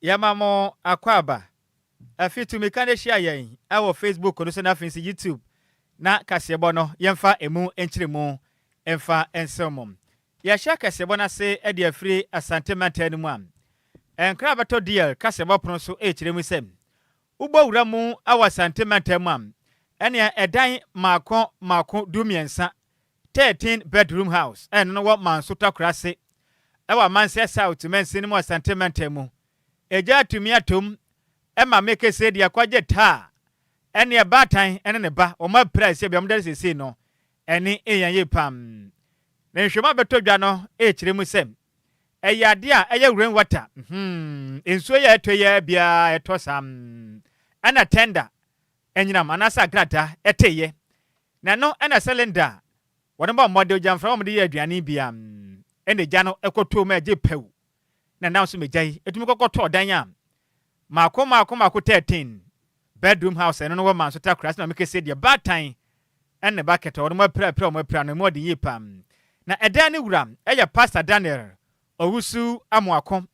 Yɛma mo akwaaba. Afi tumi ka no hyia yɛn wɔ Facebook no so na afei nso YouTube na kaseɛbɔ no yɛmfa emu nkyerɛmu mfa nsew mo. Yɛhyɛ kaseɛbɔ no ase de afiri Asante mantam no mu a, nkra bɛtɔ DL kaseɛbɔ pono so rekyerɛ mu sɛ wobɔ wura mu wɔ Asante mantam mu a, ɛnea ɛdan mmaako mmaako 13, 13 bedroom house, ɛno no wɔ Manso Takorase ɛwɔ Amanseɛ South mansin mu Asante mantam mu. Egya atumi atom ɛma mekese deɛ kɔgye taa ɛne ɛbaatan ɛne ne ba wɔn apira sɛ bia wɔn da sese no ɛne ɛyɛ yie pam. Na nhwɛmu a bɛtɔ dwa no ɛrekyerɛ mu sɛ ɛyɛ adeɛ a ɛyɛ rain water, nsuo yɛ ɛtɔ yɛ biara ɛtɔ saa ɛna tender ɛnyinam anaasɛ agradaa ɛteyɛ na ɛno ɛna cylinder wɔde bɔ mmɔde ogyamfra wɔn de yɛ aduane bia ɛna egya no ɛkɔtɔ mu ɛgye pɛw na nam so megya yi etumi kɔkɔtɔ ɔdan a maako maako maako 13 bedroom house ɛno no wɔ Manso Takora na mekese deɛ baatan ɛne ba kɛtɛ wɔn apira apira wɔn apira no mu ɔde yie pam. Na ɛdan ne wura ɛyɛ Pastor Daniel Owusu Amoako,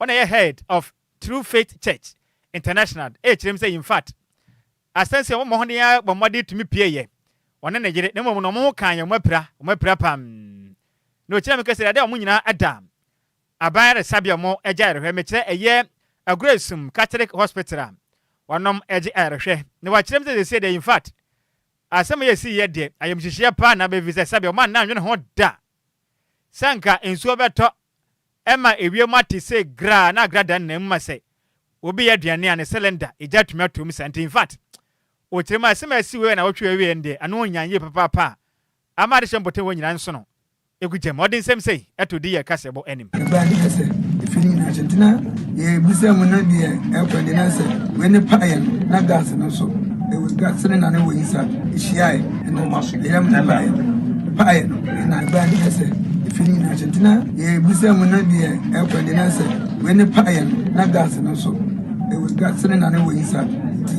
wɔn ɛyɛ head of True Faith Church International. Ɛkyerɛ mu sɛ in fact asɛnsi a wɔn mmɔden bɔ mmɔden tumi pie yɛ ɔne ne yere na mmom na wɔn ho kan yɛ wɔn apira pam. Na ɔkyerɛ mu kɛse adeɛ a wɔn nyinaa ɛda aban ayaresabea a wɔn agya ayarehwɛ, mekyerɛ ɛyɛ Aguresum Catholic Hospital a wɔnom agye ayarehwɛ. Na wɔakyerɛ mu sɛ sɛsɛ deɛ in fact asɛm a yɛsi yɛ deɛ ayamhyehyeɛ paa na bɛfi sɛ sɛbea ɔma nna nwene ho da sɛ nka nsuo bɛtɔ ɛma ewiem ate sɛ graa na agrada nna mu ma sɛ obi yɛ aduane a ne cylinder egya tumi ato mu sa. Nti in fact wɔkyerɛ mu asɛm a asi wei na wɔtwe awie deɛ ano nyan yie papaapa a ama adehyɛ mpɔtam wɔ nyinaa nso no egu gyam. Ɔde nsɛm sɛ ɛto di yɛ kasɛbɔ anim. Ɛbaa de sɛ efi no nyinaa kyɛ nti na yɛbisa mu no deɛ ɛkɔ de na sɛ wei ne paeɛ no na gas no nso ɛwɔ gas cylinder no wɔ inside ehyiaeɛ ɛna ɛyɛ mu ne paeɛ no ɛna ɛbaa de sɛ efi no nyinaa kyɛ nti na yɛbisa mu no deɛ ɛkɔ de na sɛ wei ne paeɛ no na gas no nso ɛwɔ gas cylinder no wɔ inside nti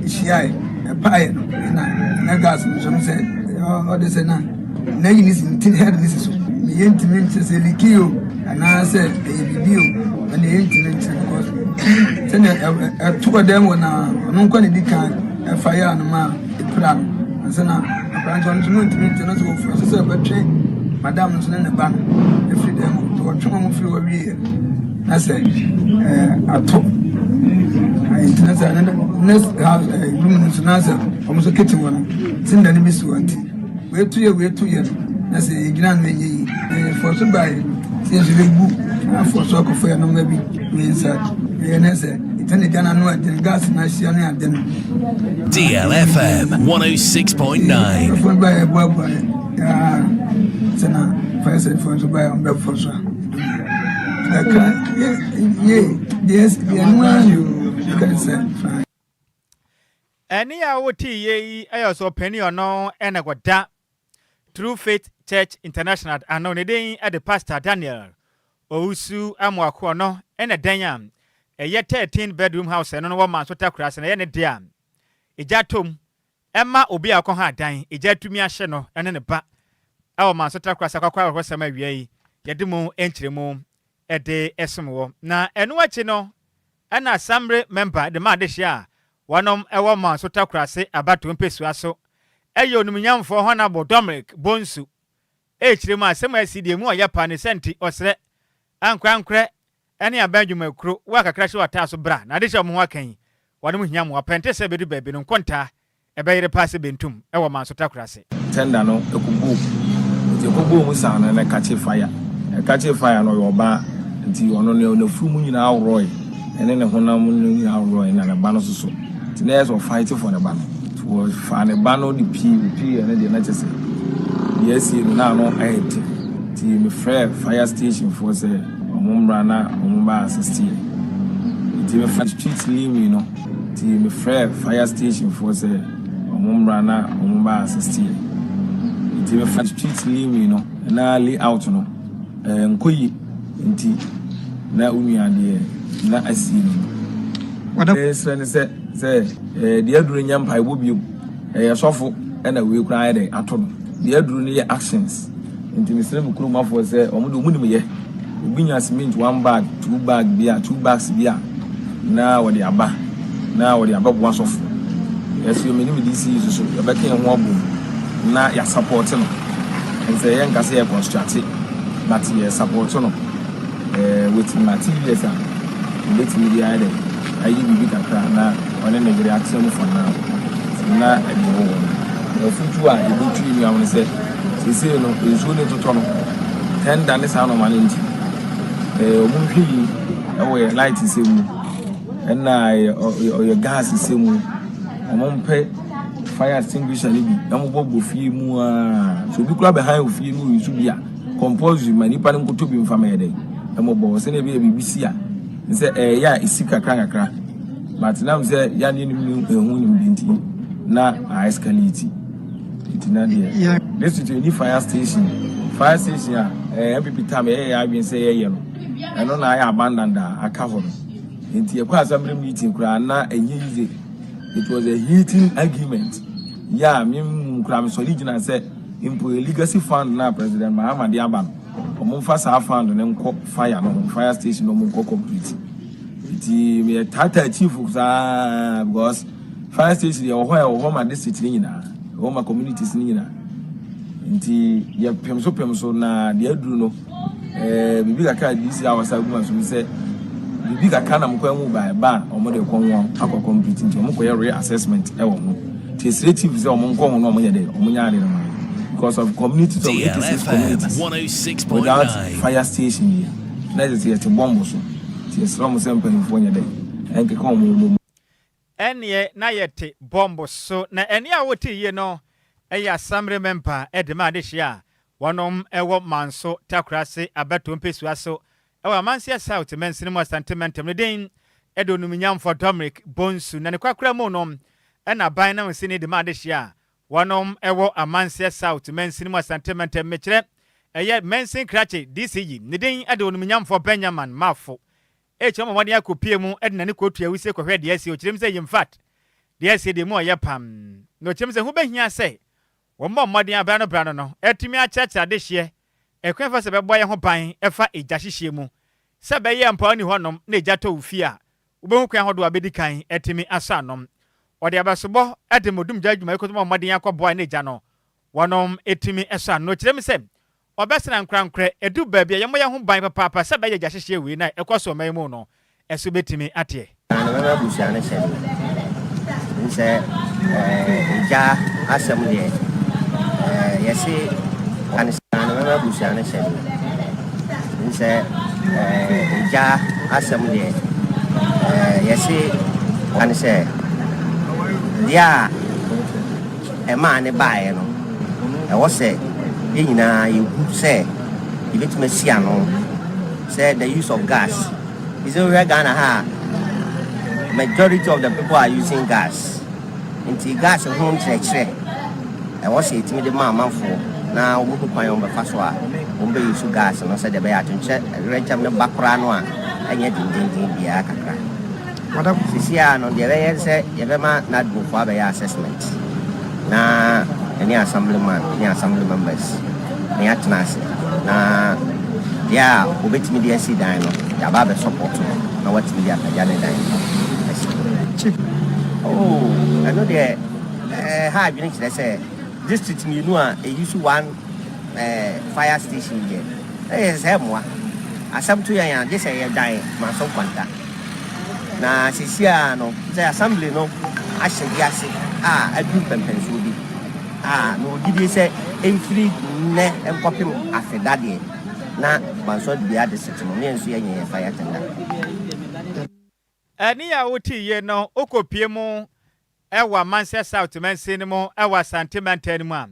ehyiaeɛ ɛpaeɛ no ɛna na gas no nso no sɛ ɔde sɛ na n'ayi ne si nti head ne si so ne yɛntumi nkyerɛ sɛ leak o anaasɛ ɛyɛ biribi o, ɛna yɛntumi nkyerɛ because sɛnea ɛto ɔdan wɔ na ɔno nkɔ ne di kan ɛfa yɛ anoma a ɛpira no ansa na akwadaa nso ɔno nso no ntumi nkyerɛ no sɛ wɔfura so sɛ ɛbɛtwe madam nso ne ne ba no efiri dan mu nti wɔtwe wɔn firi hɔ wie na sɛ ato nti na sɛ next house room no nso na sɛ wɔn nso kitchen wɔ no cylinder no bi si hɔ nti wetu yɛ wetu yɛ no na sɛ yɛgyina no ɛnyɛ yi ɛfɔ so baeɛ sɛ yɛnso bɛgu afɔ so akɔfɔ yɛ nɔma bi wei nsa ɛyɛ ne sɛ ɛtɛ ne gya no ano ade gas no ahyia ne ade no. DLFM 106.9. Ɛfɔ baeɛ boaboa yɛ sɛ na fire service nso baeɛ ɔmbɛfɔ so a ɛka yɛ deɛ deɛ no ara ne ɛka sɛ fine. Ɛne a wote yie yi ɛyɛ sɛ ɔpanin ɔno ɛna kɔda True Faith Church International ano, ne din ɛde Pastor Daniel Owusu Amoako. Ɔno ɛna dan a ɛyɛ 13 bedroom house ɛno no wɔ Manso Takora ase na ɛyɛ ne deɛ a egya tom ɛma obi a ɔkɔ ha dan egya tumi ahyɛ no ɛne ne ba ɛwɔ Manso Takora ase akɔkɔ awerɛhɔsɛm. Awia yi yɛde mu nkyerɛmu ɛde ɛsom wɔ na ɛno akyi no ɛna assembly member de ma adehyɛ a wɔnom ɛwɔ Manso Takora ase abatoɔ mpɛsua so ɛyɛ onimnyamfoɔ Honourable Dominic Bonsu ɛkyerɛ mu asɛm a asi deɛ mu ɔyɛ pa ne sɛ nti ɔsrɛ ankorankorɛ ɛne aban dwumakuro wo akakra hyɛ wɔtaa so bra na ade hyɛ ɔmo ho aka yi wɔnom hia mmoa pɛnte sɛ bɛdu baabi no nkontaa ɛbɛyere paa sɛ bentum ɛwɔ Manso Takora ase. Tender no ɛkɔbɔɔ mu nti ɛkɔbɔɔ mu saa no na ɛkakye fire. Ɛkakye fire no, ɔyɛ ɔbaa nti ɔno no n'afuru mu nyinaa worɔe ɛne ne honam no nyinaa worɔe na ne ba no soso nti na ɛyɛ sɛ ɔfight for ne ba no nti wɔfa ne ba no de pii pii. Ɛno deɛ na kyɛ sɛ deɛ asie no na ano ɛyɛ den nti mefrɛ fire station foɔ sɛ ɔmo mmra na ɔmo ba assist yɛ nti mefa street leeway no nti mefrɛ fire station foɔ sɛ ɔmo mmra na ɔmo ba assist yɛ nti mefa street leeway no na layout no nkɔ yie nti na onua deɛ na asie no no ɛsrɛ ne sɛ deɛ aduru nyɛ mpaebɔ biom ɛyɛ sɔfo ɛna wei koraa yɛ dɛ ato no deɛ aduru no yɛ actions nti mesrɛ me kurom afoɔ sɛ ɔmo de ɔmo nim yɛ obi nya cement one bag, two bag bi a, two bags bi a. na wɔde aba na wɔde abɛboa sɔfo. Yɛso me ne me DC yi soso yɛbɛka yɛn ho abom na yɛasupport no. Nsɛ yɛnka sɛ yɛ construct, but yɛ support no with materials a yɛbɛtumi de ayɛ dɛ ayi biribi kakra na ɔne ne yere atena mu for now na ɛde wɔ hɔ no. Afutu a yɛbɛtu yɛ nua no sɛ seesei no nsuo ne totɔ no tender ne saa nɔɔma no nti ɔmo nhwɛ yi ɛwɔ yɛ light sɛ mu ɛna ɔyɛ gas sɛ mu. Ɔmo mpɛ fire extinguisher no bi na mo bɔ fie mu aa so obi kura bɛhan wɔ fie no wɔ nsu bi a compulsory ma nipa no nkoto bi nfa ma yɛ dɛ ɛmo bɔ sɛnea ebi yɛ biribi si a sɛ ɛyɛ a esi kakra kakra, but nam sɛ yanni nim ne ehu nim bi nti na a escalate. Nti na deɛ district ni fire station a NPP time ɛyɛ yɛ adwene sɛ yɛyɛ no, ɛno na ayɛ abandoned a aka hɔ no. Nti yɛkɔ assembly meeting koraa na ɛnyɛ easy. It was a heating argument yɛ a mi mu koraa mi sɔre gyina sɛ mpo legacy fund na President Mahama de aba no, ɔmo nfa saa fund no nkɔ fire no ho, fire station no ɔmo nkɔ complete. Nti meyɛ taataa chief saa because fire station yɛ wɔ hɔ a ɛwɔ hɔ ma district ne nyinaa, ɛwɔ ma communities ne nyinaa. Nti yɛ pɛm so pɛm so na deɛ aduru no biribi kakra DC a wɔsa gu ma so sɛ biribi kakra nam kwan mu ba ɛba a ɔmo de kɔ ho akɔ complete. Nti ɔmo kɔyɛ re-assessment ɛwɔ ho. Nti esire chief sɛ ɔmo nkɔ ho na ɔmo yɛ dɛ ɔmo nyɛ ade no ma because of communities of 86 DLFM communities without 106.9. fire station yi na yɛ sɛ yɛte bɔmbo so. Nti yɛsrɛ ɔmo sɛ mpanyinfoɔ nyɛ dɛ ɛnkeka ɔmo mu. Ɛneɛ na yɛte bɔmbo so na ɛne a wote yie no ɛyɛ assembly member ɛde ma adehyɛ a wɔnom ɛwɔ Manso Takorase abɛto mpesua so ɛwɔ Amanseɛ South mansini mu, Asante mantam no. Den ɛde Onumnyamfo Dominic Bonsu na ne kwakora mu no ɛna aban na nsini de ma adehyɛ a wɔnom ɛwɔ Amanseɛ South mansini mu, Asante mantam, mekyerɛ ɛyɛ mansin krakye DCE, ne din ɛde Onumnyamfo Benjamin Mafo ɛkyerɛ ma wɔde akɔpie mu ɛde n'ani kɔtua wusie kɔhwɛ deɛ asi. Ɔkyerɛ mu sɛ yimfat deɛ asi deɛ mu ɔyɛ pam na ɔkyerɛ mu sɛ ho bɛhia sɛ wɔn bɔ mmɔden abra no bra no ɛtumi akyerɛkyerɛ adehyeɛ ɛkwan fa sɛ bɛbɔ yɛn ho ban ɛfa egya hyehyɛ mu sɛ bɛyɛ mpa ni hɔnom na egya tɔ wo fie a wobɛhu kwan ahodoɔ a bɛdi kan ɛtumi asɔ anom. Ɔde abasobɔ ɛde mo dumgya adwuma ɛkɔtɔ bɔ mmɔden akɔboa ne egya no wɔnom ɛtumi ɛsɔ ano. Ɔkyerɛ mu sɛ ɔbɛsena nkorankorɛ ɛdu baabi a yɛmmɔ yɛn ho ban papaapa sɛ bɛyɛ gya hyehyɛ wei na ɛkɔ so ɔman mu no ɛso bɛtumi ateɛ. Na mɛma abusua no hyɛ no sɛ egya asɛm deɛ yɛse ane na mɛma abusua no hyɛ no sɛ egya asɛm deɛ yɛse ane sɛ deɛ a ɛmaa ne baeɛ no, ɛwɔ sɛ yɛn nyinaa yɛhu sɛ yɛbɛtumi asi ano sɛ the use of gas. Sɛ wohwɛ Ghana ha a, majority of the people are using gas, nti gas ho nkyerɛkyerɛ ɛwɔ sɛ yɛtumi de ma amanfoɔ na wɔbɛhu kwan a wɔbɛfa so a wɔbɛyi so gas no sɛdeɛ ɛbɛyɛ atonkyɛ werɛnkyɛm no ba koraa no a ɛnyɛ dendenden biara kakra. Sisi a no deɛ ɛbɛyɛ sɛ yɛbɛma NADMOfoɔ abɛyɛ assessment na ɛne assemblyman ne assembly members na yɛatena ase na deɛ a wɔbɛtumi de asi dan no, yɛaba abɛ support no na watumi de apagya ne dan no asi. Oh, ɛno deɛ ha adwene kyerɛ sɛ district mmienu a ɛyi so one fire station deɛ, ɛyɛ sɛ mmoa asɛm to yɛn a gye sɛ yɛdan Manso Nkwanta. Na sisi a no sɛ assembly no ahyɛ bi ase a adu mpɛmpɛnsoɔ bi a na ɔgyidie sɛ ɛmfiri nnɛ nkɔpem afeda deɛ na Manso Adubia district no ne yɛn nso yɛnyɛ yɛ fire tender. Ɛne a wote yie no wokɔpie mu ɛwɔ Amanseɛ South mansin no mu ɛwɔ Asante mantam no mu a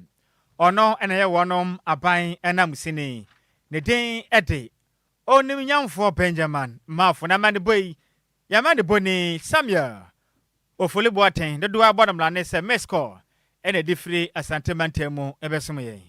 ɔno ɛna ɛyɛ wɔnom aban ɛnam sini ne din ɛde Onimnyamfoɔ Benjamin Mafo na amanebɔ yi yɛma ne bɔni Samuel Ofoli Boateng dodoɔ abɔ no mmara sɛ mescol ɛna ɛde firi Asante mantam mu ɛbɛsom yɛn.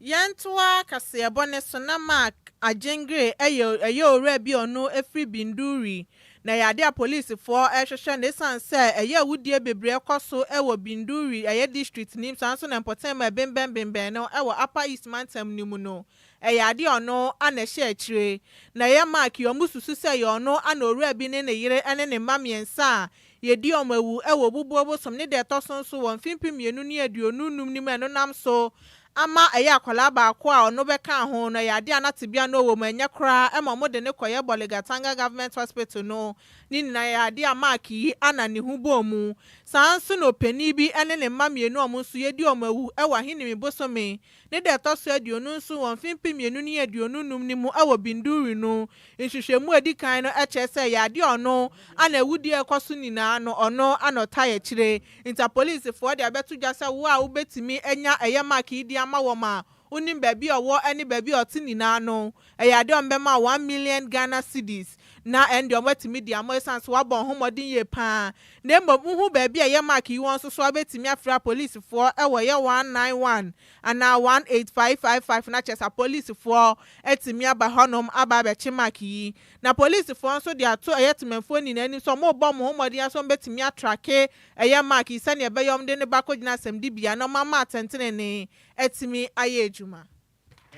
Yɛntoa kaseɛbɔ ne so na Mark Agyengre ɛyɛ owura bi ɔno efiri Binduri. Na ɛyɛ adeɛ a polisifoɔ rehwehwɛ no esiane sɛ ɛyɛ awudie bebree ɛkɔ so wɔ Binduri ɛyɛ district no mu saa nso na mpɔtam a ɛbembɛn bembɛn no wɔ Upper East mantam no mu no ɛyɛ adeɛ a ɔno ana ɛhyɛ akyire. Na ɛyɛ Mark yi wɔn susu sɛ ɛyɛ ɔno ana owura bi ne ne yere ne ne mma mmiɛnsa a yɛdi wɔn awu wɔ Obubuo bosom ne deɛ ɛtɔ so nso wɔ mfe 2025 no mu ɛno nam so ama ɛyɛ akwadaa baako a ɔno bɛka ho no ɛyɛ adeɛ a na tebea no wɔ mu ɛnyɛ koraa ɛma wɔde ne kɔyɛ Bolgatanga Government Hospital no. Ne nyinaa yɛ adeɛ a Mark yi ana ne ho bɔɔ mu. Saa nso na ɔpanin bi ne ne mma mmienu a wɔn nso yɛdi wɔn awu wɔ Ahinime bosome ne deɛ ɛtɔ so 27 wɔ mfe 2025 no mu wɔ Binduri no. Nhwehwɛmu a edi kan no kyerɛ sɛ ɛyɛ adeɛ a ɔno ana awudie a ɛkɔ so nyinaa no ɔno ana ɔtae akyire. Nti apolisifoɔ de abɛto dwa sɛ wo a wobɛtumi anya ɛyɛ Mark yi de ama wɔn a wonim baabi a ɔwɔ ne baabi a ɔte nyinaa no, ɛyɛ adeɛ a wɔbɛma 1 million Ghana cedis na ɛno deɛ wɔatumi de ama ɛsiane sɛ wɔabɔ ho mmɔden yie paa. Na mmom wohu baabi a ɛyɛ Mark yi wɔn nso so abɛtumi afrɛ apolisifoɔ ɛwɔ ɛyɛ 191 anaa 18555 na kyerɛ sɛ apolisifoɔ atumi aba hɔnom aba abɛkye Mark yi. Na polisifoɔ nso de ato ɛyɛ temanfoɔ nyinaa anim sɛ wɔrebɔ wɔn ho mmɔden aso wɔbɛtumi atrack ɛyɛ Mark yi sɛnea ɛbɛyɛ wɔn de ne ba kɔgyina asɛmdibea na wɔn ama atɛntenenee atumi ayɛ adwuma.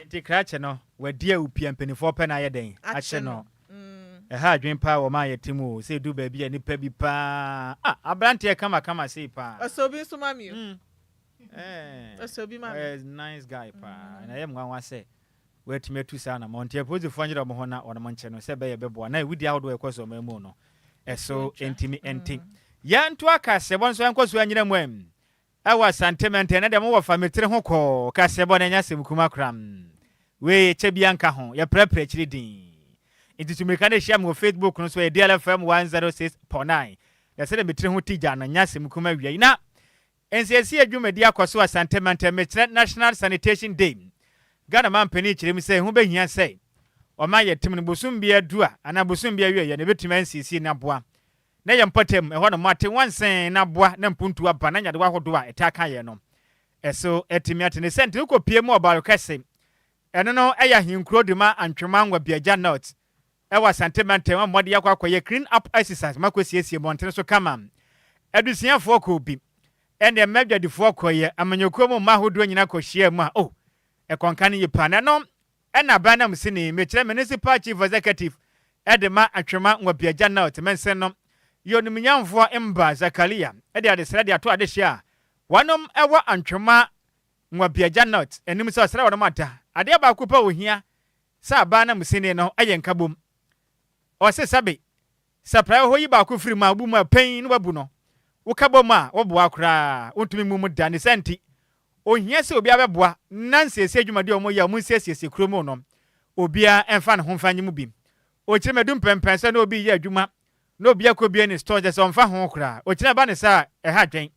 Nti krakye no wadi a upia mpanimfoɔ pɛ na ayɛ dɛn akye no. Ɛha adwen paa wɔ ma a yɛte mu o sɛ ɛdu baabi a nipa bi paa ah aberanteɛ kamakama sei paa. Ɔsɛ obi nso ma mi o. Ɔsɛ obi ma mi. Ɔyɛ nice guy paa na ɛyɛ mwanwa sɛ wɔatumi atu saa na mɔ nti apolisifoɔ nyerɛ ɔmo ho na ɔnom nkyɛ no sɛ ɛbɛyɛ bɛboa na ewudi ahodoɔ a ɛkɔ so ɔman mu no ɛso ntumi nti yɛnto aka sɛbɔ nso ɛnkɔ so anyina mu ɛm ɛwɔ Asante mɛntɛn na deɛ mowɔ fa metire ho kɔɔ kasɛbɔ no ɛnyɛ asɛm kuma koram wei kyɛ bia nka ho yɛprɛprɛ akyiri din nti tumirika no ahyia me wɔ Facebook no so ɛyɛ DLFM 106.9 na sɛdeɛ metire ho ti gya no nyɛ asɛm kuma wia yi na nsiesie dwumadi akɔ so Asante mɛntɛn. Mekyerɛ National Sanitation Day. Ghana man panin kyerɛ mu sɛ ho bɛhia sɛ ɔma yɛ tem no bosom bi adu a anaa bosom bi awie yɛ no ebɛtumi ansiesie no aboa na yɛ mpɔtam ɛhɔ no ate wansɛn na aboa na mpuntu aba na nyadewa ahodoɔ a ɛta ka yɛ no ɛso atumi ate ne sɛ nti wokɔpie mu ɔbaaro kɛse ɛno no ɛyɛ ahenkuro de ma Atwima Nwabiagya North ɛwɔ Asante mantam a mmɔde akɔ akɔyɛ clean up exercise ma kɔsiesie mmɔntene so kama. Adusuafoɔ kɔ bi ɛnna mmadwadifoɔ kɔyɛ amanyɔkuo mu mma ahodoɔ nyinaa kɔhyia mu a o ɛkɔnka no yie paa. Na ɛno ɛna aban nam sini mekyerɛ Municipal Chief Executive ɛde ma Atwima Nwabiagya North mɛnsɛn no yɛ onimnyamfoɔ Mba Zakaria ɛde adesrɛ de ato adehyɛ a wɔnom ɛwɔ Atwima Nwabiagya North anim sɛ ɔsrɛ wɔnom ada adeɛ baako pɛ ohia sɛ aban nam sini no ɛyɛ nkabom. Ɔse sɛbe sɛ praeɛ hɔ yi baako firi mu a wobu mu a pɛn na wabu no woka bɔ mu a woboa koraa wontumi mu mu da ne sɛ nti ohia sɛ obiara bɛboa na nsiesie dwumadi a wɔyɛ a wɔn nsiesie kurom no obiara ɛmfa ne ho mfa nye mu bi. Okyerɛ mɛdu mpɛmpɛn sɛ na obi yɛ adwuma na obi akɔ bie ne store kyɛ sɛ ɔmfa ho koraa okyerɛ ba ne sa a ɛha adwɛn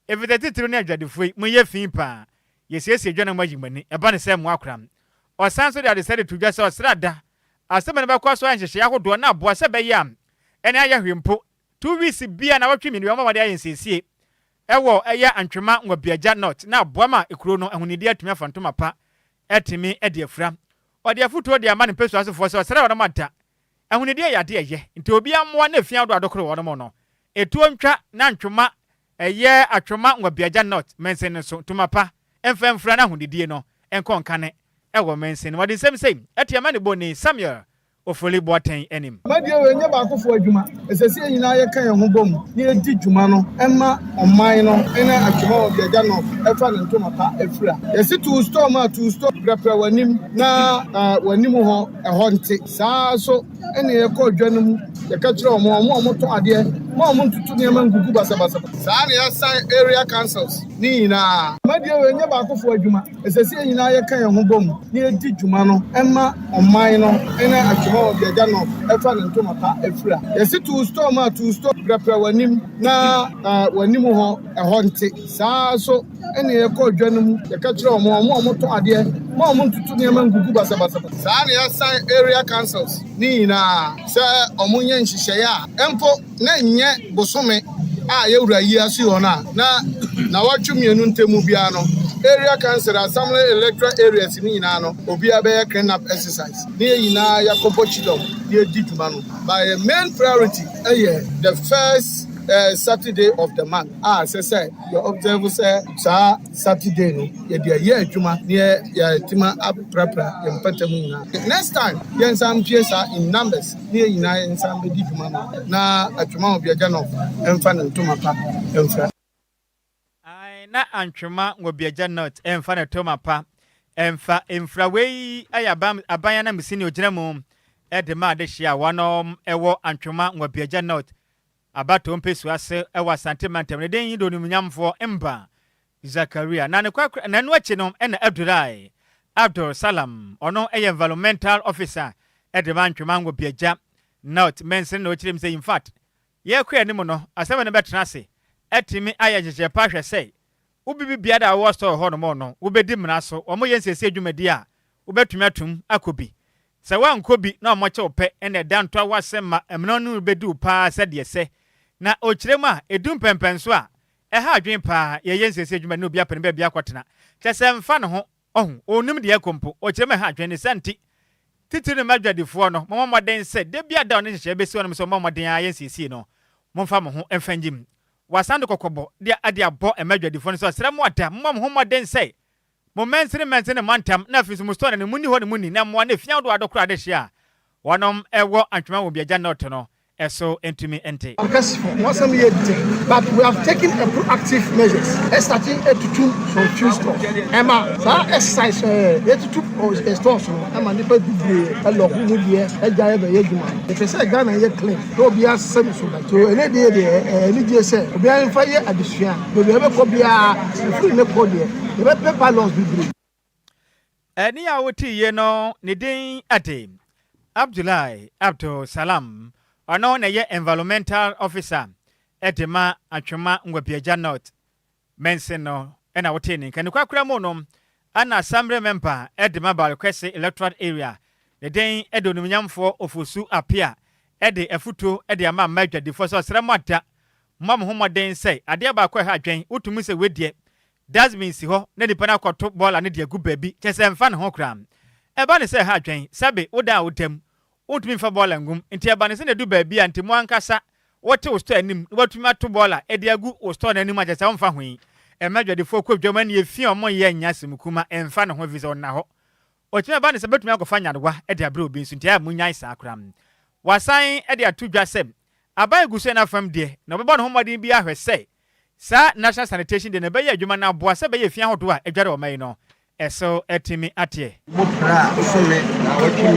efisɛ titiri ne adwadifoɔ yi mo yɛ fi paa yɛsiesie dwa no mu ayi mo ani ɛba ne sɛ mmoa koraa. Ɔsan so de adesɛ de to dwa sɛ ɔsrɛ ada asɛm no bɛkɔ so ayɛ nhyehyɛeɛ ahodoɔ na aboa sɛ bɛyɛ a ɛne ayɛ hwee mpo 2 weeks bia na wɔtwe mmienu wɔn a wɔde ayɛ nsiesie ɛwɔ ɛyɛ Atwima Nwabiagya North na aboa ma ekuro no ahonidi atumi afa ntoma pa ɛtumi ɛde afura. Ɔde afotuo de ama ne mpɛsua asofoɔ sɛ ɔsrɛ wɔn ada ahonidi yɛ ade ɛyɛ nti obi amoa na efia ahodoɔ adokoro wɔn no etuo ntwa na ntwoma ɛyɛ Atwima Nwabiagya North mɛnsen no so ntoma pa ɛmfa mfura na ahonidie no ɛnkɔ nkane ɛwɔ mɛnsen no. Wɔde nsɛm sɛ ɛte ama ne bɔ ne Samuel Ofoli Boateng anim. Dwumadie wei nyɛ baakofoɔ adwuma. Ɛsɛ sɛ yɛn nyinaa yɛka yɛn ho bɔ mu na yɛdi dwuma no ɛma ɔman no ɛne Atwima Nwabiagya North ɛfa ne ntoma pa afira. Yɛsi to store mu a to store prɛprɛ w'anim na w'anim hɔ ɛhɔ nte saa so ɛne yɛkɔ dwa no mu yɛka kyerɛ wɔn a wɔtɔn adeɛ ma wɔn ntutu nneɛma ngugu basabasa. Saa na yɛasan area councils ne nyinaa. Dwumadie wei nyɛ baakofoɔ adwuma. Ɛsɛ sɛ yɛn nyinaa yɛka yɛn ho bɔ mu na yɛdi dwuma no ɛma ɔman no ɛne Atwima Nwabiagya North ɛfa ne ntoma pa afira. Yɛsi to store mu a to store prɛprɛ w'anim na w'anim hɔ ɛhɔ nte saa so ɛne yɛkɔ dwa no mu yɛka kyerɛ wɔn a wɔtɔn adeɛ ma wɔn ntutu nneɛma ngugu basabasa. Saa na yɛasan area councils ne nyinaa sɛ wɔn nyɛ nhyehyɛeɛ a mpo na nyɛ bosome a yɛwura yi ase hɔ no a na nawɔtwe mmienu ntam biara no. Area Council, Assembly electoral areas ne nyinaa no, obiara bɛyɛ clean up exercise ne yɛn nyinaa yɛakɔbɔ kyidɔm ne yɛdi dwuma no. But yɛ main priority ɛyɛ the first Saturday of the month a ɛsɛ sɛ yɛ observe sɛ saa Saturday no yɛde ɛyɛ adwuma ne yɛtuma aprapra yɛn mpɛtɛ mu nyinaa. Next time yɛnsan mpie saa in numbers ne yɛn nyinaa yɛnsan bɛdi dwuma no na Atwima Nwabiagya no ɛmfa ne ntoma pa ɛmfra. Na Atwima Nwabiagya North ɛmfa ne ntoma pa ɛmfa mfra. Wei ɛyɛ aban aban anamsini ogyina mu ɛde ma adehyia a wɔnom ɛwɔ Atwima Nwabiagya North abatoɔ mpɛsua ase ɛwɔ Asante mantam, ne den yi do onimnyamfoɔ Mba Zakaria. Na ne kwakora na ɛno akyi no ɛna Abdullahi Abdul Salam, ɔno ɛyɛ environmental officer ɛde ma Atwima Nwabiagya North mɛnsin, na ɔkyerɛ mu sɛ in fact yɛkɔ anim no, asɛm no bɛtena ase ɛtumi ayɛ nhyehyɛ pa ahwɛ sɛ wobibi bia da a wɔwɔ store hɔ nom no wobɛdi mmara so. Wɔn yɛ nsiesie dwumadi a wobɛtumi atum akɔ bi. Sɛ woankɔ bi na ɔmɔkyɛ wo pɛ, ɛna ɛda ntoa wasɛm ma mmara no bɛdi wo paa sɛdeɛ sɛ na ɔkyerɛ mu a ɛdu mpɛmpɛn so a ɛha adwene paa. Yɛyɛ nsiesie dwumadi na obi apɛ ne baabi akɔtena kyɛ sɛ mfa ne ho ɔho ɔnim deɛ ɛkɔ mpo. Ɔkyerɛ mu ɛha adwene ne sɛ nti titiri ne mmadwadifoɔ no, mɔmɔ mmɔden sɛ da bi ada ɔne nhyehyɛ bɛsi hɔ nom sɛ ɔmɔ mmɔden a yɛ nsiesie no, momfa mo ho mfa ngyim. Wasan de kɔkɔbɔ de ade abɔ mmadwadifoɔ no sɛ ɔsrɛ mo ada momma mo ho mmɔden sɛ mo mɛnsene mɛnsene mo antam na afei nso mo store no ne mu ni hɔ ne mu ni na mmoa ne fia do adɔ kora ade hyɛ a wɔnom ɛwɔ Atwima Nwabiagya North no ɛso ntumi nte. Akasifo, wɔn yɛ den, but we have taken a proactive measures. Ɛstart etutu some few stores. Ɛma saa exercise etutu stores no ɛma nipa bebree ɛlɔko mu deɛ ɛgya yɛ bɛyɛ adwuma. Ɛfɛ sɛ Ghana yɛ clean na obiara sɛ ne so so ɛne deɛ deɛ ɛne gye sɛ obiara nfa yɛ adesua beebi a ɛbɛkɔ biara efiri ne kɔ deɛ yɛbɛpɛ bylaws bebree. Ɛne a wote yie no, ne din ade Abdullahi Abdul Salam, ɔno na ɛyɛ environmental officer ɛde ma Atwima Nwabiagya North mɛnsin no, ɛna wote ne nka ne kwakora mu no. Ana assembly member ɛde ma Barekɛse electoral area, ne din ɛde Onimnyamfoɔ Ofosu Apia, ɛde afutuo ɛde ama mma adwadifoɔ sɛ ɔsrɛ mo ada mo mo ho mmɔden sɛ adeɛ baako a ɛha adwɛn wotumi sɛ wedeɛ dustbin si hɔ na nipa no akɔto bɔɔla no de agu baabi kyɛ sɛ mfa ne ho koraa. Ɛba ne sɛ ɛha adwɛn sɛbe woda a wodam wontumi mfa bɔɔla ngum, nti ɛba ne sɛ na edu baabi a nti mo ankasa wɔte wo store anim na watumi ato bɔɔla ɛde agu wo store n'anim akyɛ sɛ womfa ho yi. Ɛma adwadifoɔ kɔ dwam ani efi a ɔmo yɛ nya asɛm kuma ɛmfa ne ho fi sɛ ɔnna hɔ ɔtumi ɛba ne sɛ bɛtumi akɔfa nyarewa ɛde abrɛ obi nso, nti ɛyɛ mo nyae saa koraa. Wasan ɛde ato dwa sɛ aban egu so n'afam deɛ na ɔbɛbɔ ne ho mmɔden bi ahwɛ sɛ saa National Sanitation Day na ɛbɛyɛ adwuma no aboa sɛ bɛyɛ fi ahodoɔ a adware ɔma yi no ɛso ɛtumi ateɛ. Mo pra some na wɔtwe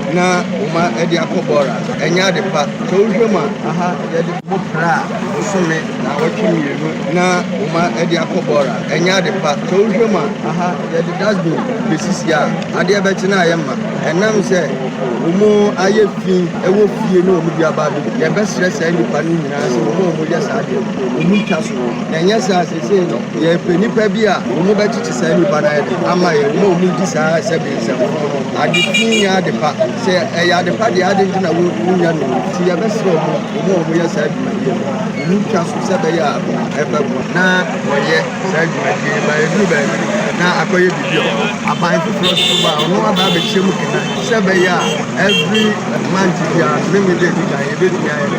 2 na wɔma ɛde akɔ bɔɔla, ɛnyɛ ade pa. Sɛ wohwɛ mu a, aha yɛde mo pra some na wɔtwe 2 na wɔma ɛde akɔ bɔɔla, ɛnyɛ ade pa. Sɛ wohwɛ mu a, aha yɛde dustbin besisi a adeɛ bɛkye na ayɛ ma ɛnam sɛ wɔn ayɛ fi ɛwɔ fie na wɔn de aba abɛgu. Yɛbɛsrɛ saa nnipa no nyinaa sɛ wɔn a wɔyɛ saa adeɛ no, wɔn twa so, na ɛnyɛ saa sesei no yɛpɛ nnipa bi a wɔn bɛkyekye saa nnipa no ayɛ de ama yɛ wɔn a wɔn di saa sɛbi nsɛmfo no. Ade fi nyɛ ade pa. Sɛ ɛyɛ ade pa deɛ, ade nti na wonya no? Nti yɛbɛsrɛ wɔn a wɔyɛ saa dwumadie no, wɔn twa so sɛ ɛbɛyɛ a ɛbɛboa na wɔyɛ saa dwumadie ma ɛduru baabi no na akɔyɛ biribi a aban foforɔ so ba ɔno aba abɛhyɛ mu kena sɛ ɛbɛyɛ a every month biara no mímí de edi kan yɛbɛtumi ayɛ no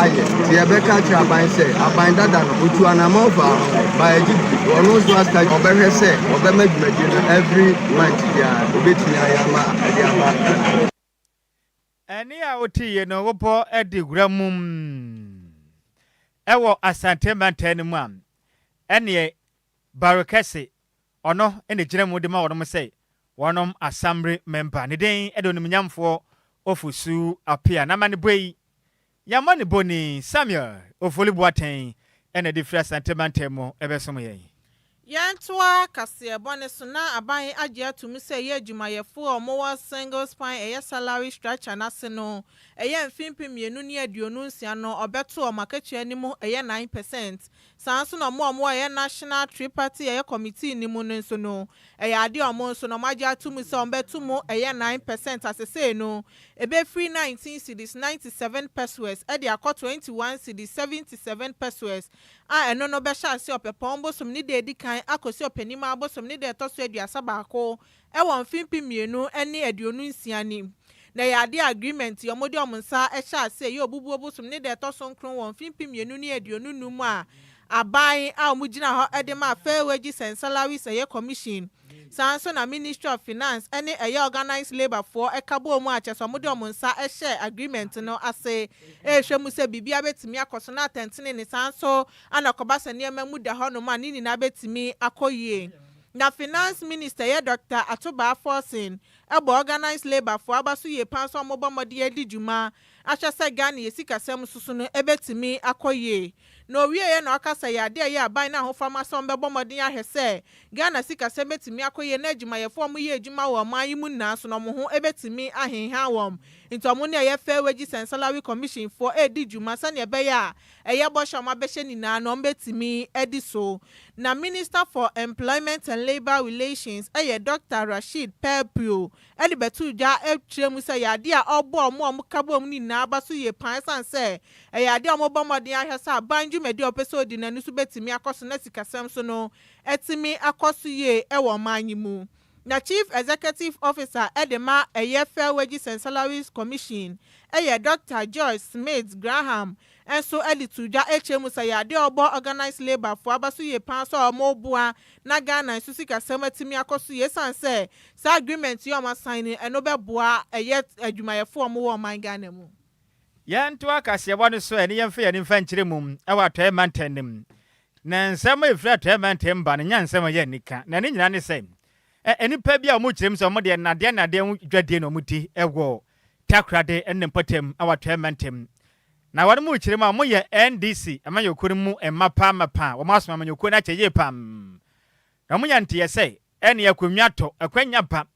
ayɛ. Nti yɛbɛka kyerɛ aban sɛ aban dada no otu anamɔ fa ho ba yɛgye di ɔno nso asa ɔbɛhwɛ sɛ ɔbɛma dwumadie no every month biara obɛtumi ayɛ ama ɛde aba. Ɛne a wote yie no wobɔ de wura mu ɛwɔ Asante mantam no mu a, ɛneɛ Barekɛse ɔno ɛna gyina mu de ma wɔnom sɛ wɔnom assembly member, ne den ɛde Onimnyamfoɔ Ofosu Apia. Na ma ne bɔ yi yɛmmɔ ne bɔni Samuel Ofoli Boatɛn ɛna de firi Asante mantam mu ɛbɛsom yɛn. Yɛntoa kaseɛbɔ ne so. Na aban agye atum sɛ ɛyɛ adwumayɛfoɔ a wɔwɔ single spine ɛyɛ salary structure n'ase no, ɛyɛ mfe 2026 no, ɔbɛto ɔmo akatua no mu ɛyɛ 9%. Saa nso na ɔmo a ɔmo ɛyɛ National Tripartite ɛyɛ Committee no mu no nso no, ɛyɛ adeɛ a ɔmo nso no ɔmo agye atum sɛ ɔmo bɛto mu ɛyɛ 9% asesee no ebɛfiri 19 cedis 97 pesewas ɛde akɔ 21 cedis 77 pesewas a ɛno no bɛhyɛ ase Ɔpɛpɔn bosom ne deɛ edi kan. asan akɔsi Ɔpɛnim abosom ne da ɛtɔ so 31 ɛwɔ mfe 2026 nim. Na ɛyɛ adeɛ agreement yi wɔde wɔn nsa hyɛ ase ɛyɛ Obubuo bosom ne da ɛtɔ so 9 wɔ mfe 2025 a aban a wɔn gyina hɔ de ma Fair Wages and Salaries ɛyɛ Commission, saa nso na Ministry of Finance ne ɛyɛ Organised Labour foɔ ɛka bɔ mu a kyerɛ sɛ wɔde wɔn nsa hyɛ agreement no ase, ɛrehwɛ mu sɛ biribiara bɛtumi akɔ so na atɛntene ne saa nso ana kɔba sɛ nneɛma mu da hɔnom a ne nyinaa bɛtumi akɔ yie. Na Finance Minister yɛ Dr Ato Baah Forson ɛbɔ Organised Labour foɔ aba so yie paa nso a wɔbɔ mmɔden adi dwuma ahyɛ sɛ Ghana yɛ sikasɛm soso no ɛbɛtumi akɔ yie. Na owieɛ na ɔka sɛ yɛ adeɛ a ɛyɛ aban no ahofama sɛ wɔbɛbɔ mmɔden ahwɛ sɛ Ghana sikasɛm bɛtumi akɔ yie na adwumayɛfoɔ a wɔyɛ adwuma wɔ ɔman yi mu nyinaa so na wɔn ho bɛtumi ahenha wɔn. Nti wɔn ne ɛyɛ Fair Wages and Salary Commission foɔ ɛredi dwuma sɛnea ɛbɛyɛ a ɛyɛ bɔhyɛ a wɔn abɛhyɛ nyinaa no wɔn bɛtumi adi so. Na Minister for Employment and Labour Relations ɛyɛ Dr Rashid Pelpuo ɛde bɛto dwa akyerɛ mu sɛ yɛ adeɛ a ɔbɔ ɔmo a ɔmo ka bɔ mu nyinaa aba so yie paa, ɛsiane sɛ ɛyɛ adeɛ a wɔbɔ mmɔden ahwɛ sɛ aban dwumadi a ɔpɛ sɛ ɔdi n'ani so bɛtumi akɔ so na sikasɛm so no ɛtumi akɔ so yie ɛwɔ ɔman yi mu. Na Chief Executive Officer ɛde ma ɛyɛ Fair Wages and Salaries Commission ɛyɛ Dr George Smith Graham nso ɛde to dwa akyerɛ mu sɛ yɛ adeɛ a ɔbɔ Organised Labour foɔ aba so yie paa so a wɔn boa na Ghana nso sikasɛm atumi akɔ so yie, ɛsiane sɛ saa agreement yi a wɔn asan no ɛno bɛboa ɛyɛ adwumayɛfoɔ a wɔwɔ ɔman Ghana mu. Yɛnto akaseɛbɔ no so ɛne yɛmfa yɛne mfa nkyerɛ mu ɛwɔ Atɔeɛ mantam no mu. Na nsɛm a ɛfiri Atɔeɛ mantam ba no nyɛ nsɛm a ɛyɛ anika, na ne nyinaa ne sɛ nnipa bi a wɔn kyerɛ mu sɛ wɔn deɛ nnadeɛ nnadeɛ ho dwadie na wɔn di ɛwɔ Takoradi ne mpɔtam ɛwɔ Atɔeɛ mantam. Na wɔn mu kyerɛ mu a wɔyɛ NDC amanyɔkuo no mu mmapa mmapa, wɔn asom amanyɔkuo no akyɛ yie pam, na wɔn yɛ nteɛ sɛ ɛne akonnwa tɔ akwanya ba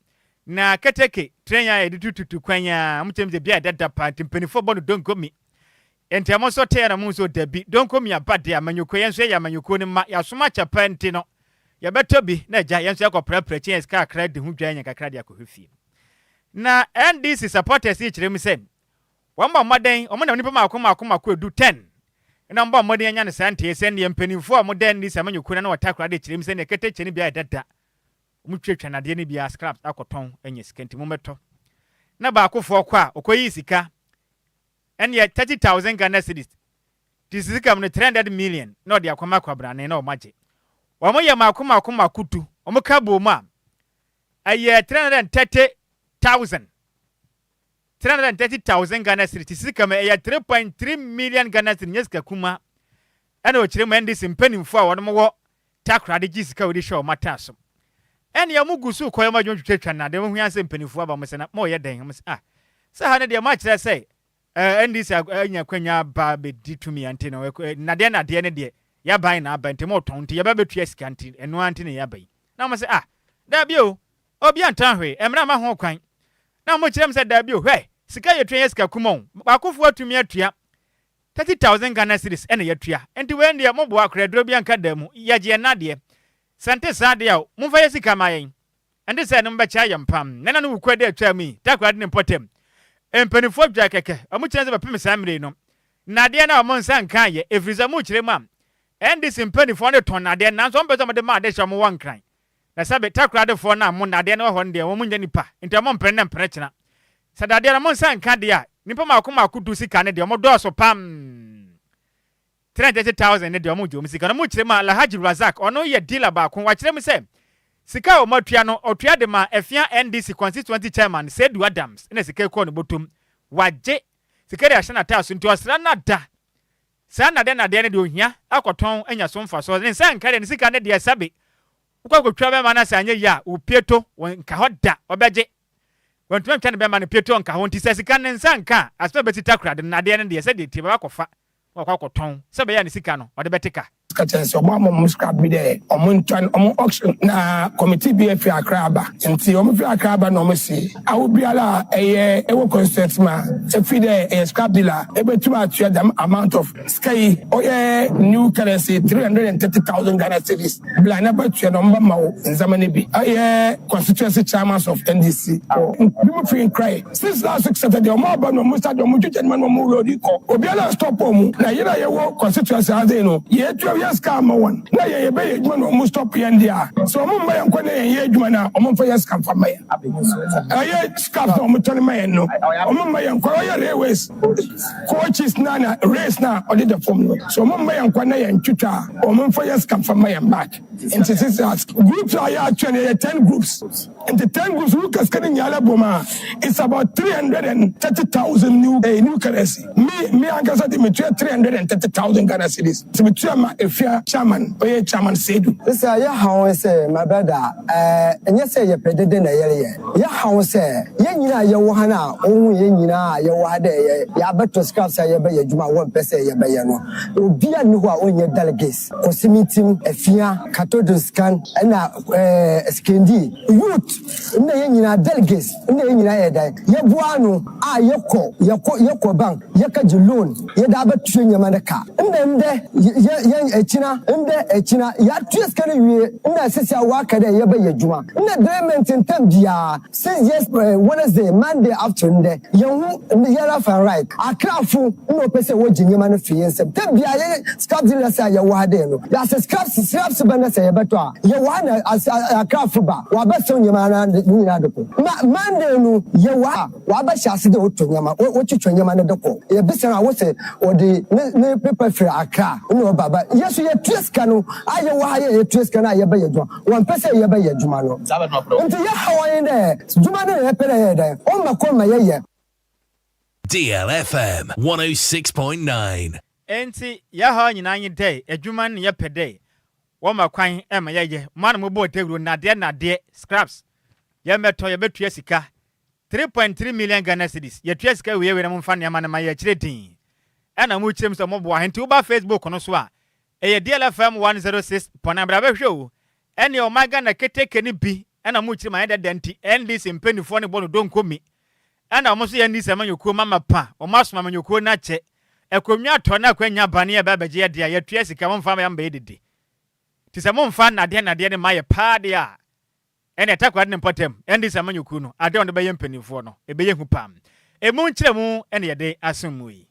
na keteke train a yɛde tututu kwan a wɔn kyerɛ mu sɛ bia ɛdada paa, nti mpanimfoɔ bɔ no donkomi. Nti ɛmo nso teɛ na mo nso dabi donkomi aba deɛ, amanyɔkuo yɛn nso yɛ amanyɔkuo no ma yɛasom akyɛ paa, nti no yɛbɛtɔ bi na agya yɛn nso yɛkɔ prɛprɛ kyɛn sika kakra de ho dwa yɛn kakra de akɔhwɛ fie. Na NDC supporters yi kyerɛ mu sɛ wɔn bɔ mmɔden, wɔn nam nipa mako mako mako edu 10 na wɔn bɔ mmɔden anya ne saa nteɛ sɛ nneɛ mpanimfoɔ a wɔn da NDC amanyɔkuo no na wɔtakora de kyerɛ mu sɛ nneɛ keteke no bi ayɛ dada, wɔn twatwa nadeɛ no bi a scraps akɔtɔn anya sika, nti mo mɛtɔ. Na baakofoɔ kɔ a ɔkɔyi sika ɛneɛ 30,000 Ghana cedis ti sika mu no 300 million na ɔde akɔma akwabrane na wɔn agye. Wɔn yɛ mako mako mako 10, wɔn ka bɔ mu a ɛyɛ 330,000, 330,000 Ghana cedis ti sika mu ɛyɛ 3.3 million Ghana cedis, nyɛ sika kuma. Ɛna ɔkyerɛ mu NDC mpanimfoɔ a wɔn wɔ Takoradi gye sika a wɔde hyɛ wɔn ata so. Ɛne ɛmo gu so kɔ ɛmo adwuma twitwa nade mo hwea sɛ mpanimfoɔ aba mo sɛ na mo yɛ dɛn? Mo sɛ ah, sɛ ha ne deɛ mo akyerɛ sɛ NDC anya kwanya ba bɛdi tumi nti no nadeɛ nadeɛ ne deɛ yɛaban na aba, nti mo tɔn nti yɛbɛ bɛtua sika, nti ɛno ara nti na yɛaba yi. Na mo sɛ ah, daabi o, obi antan hwee, mmerɛ ama ho kwan. Na mo kyerɛ m sɛ daabi o, hwɛ, sika yɛtua yɛ sika kuma o, baakofoɔ atumi atua 30,000 Ghana cedis ɛna yɛtua, nti wei deɛ moboa akora aduro bi anka da mu yɛgye yɛn nadeɛ. Sɛ nte saa deɛ a, momfa yɛ sika ma yɛn, ɛnte sɛ ɛno mbɛkyɛ ayɛ mpam. Na no wukɔ de atwa mu yi, Takoradi ne mpɔtam mpanimfoɔ dwa kɛkɛ, ɔmo kyerɛ sɛ bɛpem saa mmere no nnadeɛ no a ɔmo nsa nka yɛ, ɛfiri sɛ mo kyerɛ mu a NDC mpanimfoɔ no tɔn nnadeɛ, nanso ɔmo pɛ sɛ ɔmo de ma ade hyɛ ɔmo wɔ Nkran. Na sɛbe Takoradefoɔ no a mo nnadeɛ no wɔ hɔ no deɛ, wɔn nyɛ nipa, nti ɔmo mpere ne mpere kyena sɛ dadeɛ no mo nsa nka deɛ a, nipa mako mako 10 sika no deɛ ɔmo dɔɔso pam, 330,000 ne deɛ ɔmo gye ɔmo sika no. Ɔmo kyerɛ mu a Alhaji Razak, ɔno yɛ dealer baako, wakyerɛ mu sɛ sika a ɔmo atua no, ɔtua de ma Efia NDC constituency chairman Sedu Adams, ɛna sika kɔɔ ne bɔtɔm, wagye sika de ahyɛ n'ataa so, nti ɔsra no da saa nnadeɛ nnadeɛ no deɛ ohia akɔtɔn anya so mfa so ne nsa nka deɛ ne sika no deɛ. Sɛbe wokɔ akɔtwa bɛma no sɛ anyɛ yie a, wopie to wɔn nka hɔ da, ɔbɛgye wɔntumi ntwa ne bɛma no pie to nka hɔ. Nti sɛ sika ne nsa nka a, asɛm a bɛsi Takoradi nnadeɛ no deɛ, sɛdeɛ tie bɛba akɔfa wakɔ akɔtɔn sɛ bɛyɛ a ne sika no ɔde bɛte ka. Ka kyerɛ sɛ ɔmo ama ɔmo scrap bi dɛ ɔmo ntwan ɔmo auction, na committee bi afi Akra aba, nti ɔmo fi Akra aba na ɔmo si awo biara a ɛyɛ ɛwɔ constituency ma efi dɛ ɛyɛ scrap dealer ebetum atua dɛm amount of sika yi, ɔyɛ new currency 330,000 Ghana cedis bla na bɛtua na ɔmo ba ma wo nzama no bi. Ɛyɛ constituency chairman of NDC bi mu fi Nkran since last week Saturday ɔmo aba na ɔmo start ɔmo twitwa nneɛma na ɔmo load kɔ, obiara stop ɔmo. Na yɛn a yɛwɔ constituency ase no yɛtua. yɛ sika ama wɔn na yɛn yɛbɛyɛ adwuma na wɔn stop yɛn deɛ a, sɛ wɔn mma yɛn kwan na yɛn yɛ adwuma no a, wɔn mfa yɛ sika mfa mma yɛn. Ɛyɛ scraps na wɔn tɔn ma yɛn no, wɔn mma yɛn kwan. Ɔyɛ railways coaches na na rails na ɔde da fam no, sɛ wɔn mma yɛn kwan na yɛn twitwa a, wɔn mfa yɛ sika mfa mma yɛn back. Nti sisi as groups a yɛ atwa no yɛ 10 groups. Nti 10 groups wo ka sika no nyinaa bɔ mu a, it's about 330,000 new currency. Me ankasa de metua 330,000 Ghana cedis. Nti metua ma Efia chairman, ɔyɛ Chairman Seidu. Sɛ yɛhaw sɛ my brother, ɛnyɛ sɛ yɛpɛ dede na yɛreyɛ. Yɛhaw sɛ yɛn nyinaa yɛwɔ ha no a, ɔhu yɛn nyinaa a yɛwɔ ha dɛ yɛ yɛabɛtɔ scrap sɛ yɛbɛyɛ adwuma a wɔmpɛ sɛ yɛbɛyɛ no, obia nni hɔ a ɔnyɛ delegates. Kɔsimitim, Afia, Katodoskan ɛna Sekondi youth nna yɛn nyinaa delegates nna yɛn nyinaa yɛ dan yɛboa ano a yɛkɔ bank, yɛkagye loan, yɛde abɛtua nneɛma no ka. Ndɛ ndɛ yɛn akyina ndɛ akyina yɛatua sika no wie ndɛ sisi a waka dɛ yɛbɛyɛ adwuma ndɛ dɛrɛmɛnti ntam biara since yes Wednesday, Monday afternoon dɛ yɛn ho yɛ left and right. Akrafo nna ɔpɛ sɛ wɔgye nneɛma no fi yɛn nsam tam biara. Yɛ scrap dealers a yɛwɔ ha dɛ no, yɛasɛ scraps bɛ no sɛ yɛbɛtɔ a, yɛwɔ ha na akrafo ba wɔabɛsɛw nneɛma no nyinaa de kɔ. Ma Monday no yɛwɔ ha, wɔabɛhyɛ ase dɛ wotɔ nneɛma, wɔtwitwa nneɛma no de kɔ. Yɛbisa no a, wosɛ wɔde ne paper firi Akra ne ɔba ba. Yɛ so yɛtua sika no a, yɛwɔ ha yɛ yɛtua sika no a, yɛbɛyɛ adwuma, wɔmpɛ sɛ yɛbɛyɛ adwuma no. Nti yɛha wɔn dɛ dwuma no na yɛpɛ dɛ yɛyɛ dɛ ɔmma kɔ ma yɛyɛ. DLFM 106.9. Enti yɛha nyinaa nye dɛ adwuma no yɛpɛ dɛ wɔma kwan ma yɛyɛ. Mo ana mobɔɔ dawuro nadeɛ nadeɛ scraps yɛmmɛtɔ, yɛbɛtua sika 3.3 million Ghana cedis. Yɛtua sika wei wei na momfa nneɛma no ma yɛkyerɛ din ɛna mo kyerɛ mu sɛ moboa. Nti woba Facebook no so a, ɛyɛ DLFM 106.9, bra bɛhwɛ o. Ɛne ɔman Ghana keteke no bi ɛna mo kyerɛ mu ayɛ dɛdɛ. Nti NDC mpanimfoɔ no bɔ no donkomi ɛna ɔmo nso yɛ NDC amanyɔkuo mama pa ɔmo asoma amanyɔkuo no akyɛ akonnwa atɔ na akwanya ba ne yɛbɛ abɛgye yɛ deɛ yɛtua sika, momfa ma yɛmbɛyɛ dede. Nti sɛ momfa nnadeɛ nnadeɛ no ma yɛ paa deɛ a, ɛne ɛtakwade ne mpɔtam NDC amanyɔkuo no adeɛ a ɔde bɛyɛ mpanimfoɔ no ɛbɛyɛ hu pam. Emu nkyerɛmu ɛne yɛde asom mu yi.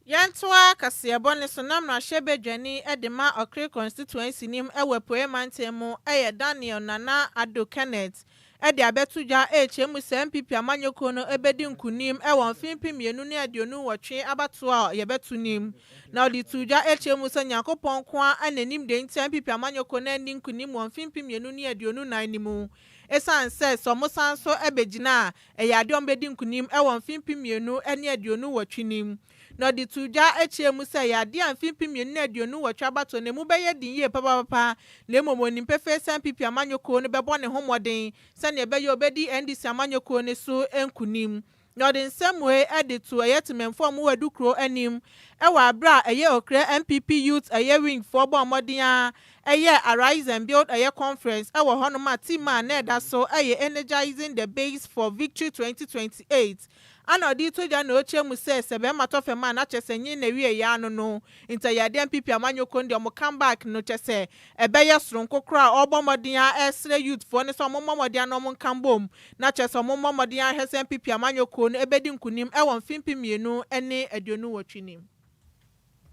Yɛntoa kaseɛbɔ ne so na mmarahyɛbadwani de ma Ɔkere constituency nim wɔ Apueɛ mantam mu yɛ Daniel Nana Ado Kenneth de abɛto dwa ɛrekyerɛ mu sɛ NPP amanyɔkuo no bɛdi nkonim wɔ mfe 2028 abatoɔ a yɛbɛto nim. Na ɔde to dwa ɛrekyerɛ mu sɛ Nyankopɔn nko ara n'anim deɛ nti NPP amanyɔkuo no ani nkonim wɔ mfe 2024 no mu, ɛsiane sɛ ɔmo san so bɛgyina a, ɛyɛ adeɛ ɔmo bɛdi nkonim wɔ mfe 2028 nim. Na ɔde to dwa akyerɛ mu sɛ ɛyɛ adeɛ a mfe 2028 abatoɔ no emu bɛyɛ den yie papapapa, na mmom onim pefee sɛ NPP amanyɔkuo no bɛbɔ ne ho mmɔden sɛnea ɛbɛyɛ obɛdi NDC amanyɔkuo no so nkonim. Na ɔde nsɛm wei de to ɛyɛ temamfoɔ a wɔwɔ Adukuro anim ɛwɔ abere a ɛyɛ Okra NPP youth ɛyɛ wing foɔ bɔ mmɔden a ɛyɛ Arise and Build ɛyɛ conference ɛwɔ hɔnom a team a na ɛda so ɛyɛ Energizing the Base for Victory 2028. Ana ɔde to dwa na ɔkyerɛ mu sɛ bɛrima tɔ fam a, na kyerɛ sɛ nye na wie yɛ ano no. Nti ɛyɛ adeɛ NPP amanyɔkuo no deɛ, ɔmo comeback no kyɛ sɛ ɛbɛyɛ soronko koraa a ɔrebɔ mmɔden a ɛsrɛ youthfoɔ no sɛ ɔmo mmɔ mmɔden a na ɔmo nka mbom na kyerɛ sɛ ɔmo mmɔ mmɔden ahwɛ sɛ NPP amanyɔkuo no ɛbɛdi nkunim ɛwɔ mfe 2028 nim.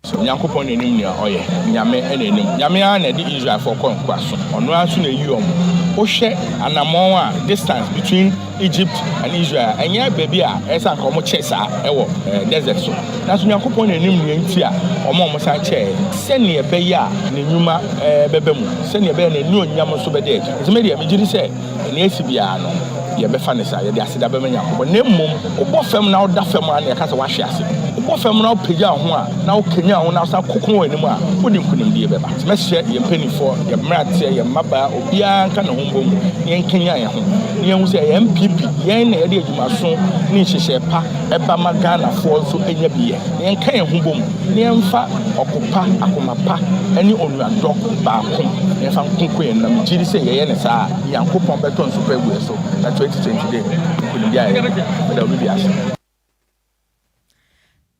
Nyankopɔn n'anim nea ɔyɛ Nyame ɛna anim Nyame ara na ɛde Israelfoɔ kɔ nkoaso, ɔno ara nso na ɛyi ɔmo. Wohwɛ anammɔn a distance between Egypt and Israel, ɛnyɛ baabi a ɛsɛ anka ɔmo kyɛ saa ɛwɔ desert so, nanso Nyankopɔn n'anim nea nti a ɔmo san kyɛɛ sɛnea ɛbɛyɛ a ne nnwuma bɛbɛ mu, sɛnea ɛbɛyɛ n'ani onyam nso bɛda adi. Nti me deɛ, megye di sɛ nea esi biara no, yɛbɛfa ne saa, yɛde aseda bɛma Nyankopɔn. Na mmom wobɔ fam na woda fam a, na yɛka sɛ woahwe ase. Wobɔ fam na wopagya wo ho a, na wokanya wo ho na wosan koko wɔ anim a, wode nkonimdie bɛba. Nti mɛhyɛ yɛn mpanimfoɔ, yɛn mmeranteɛ, yɛn mmabaa, obiara nka ne ho mbom na yɛnkanya yɛn ho na yɛnhu sɛ ɛyɛ NPP yɛn na yɛde adwumaso ne nhyehyɛe pa ɛba ma Ghanafoɔ nso anya bi yɛ, na yɛnka yɛn ho bom na yɛmfa ɔko pa, akoma pa ne onuadɔ baako na yɛmfa nkonko yɛn nam. Gye di sɛ yɛyɛ ne saa a, Nyankopɔn bɛtɔ nso pa agu yɛ so na 2020 de nkonimdie ayɛ meda obi bi ase.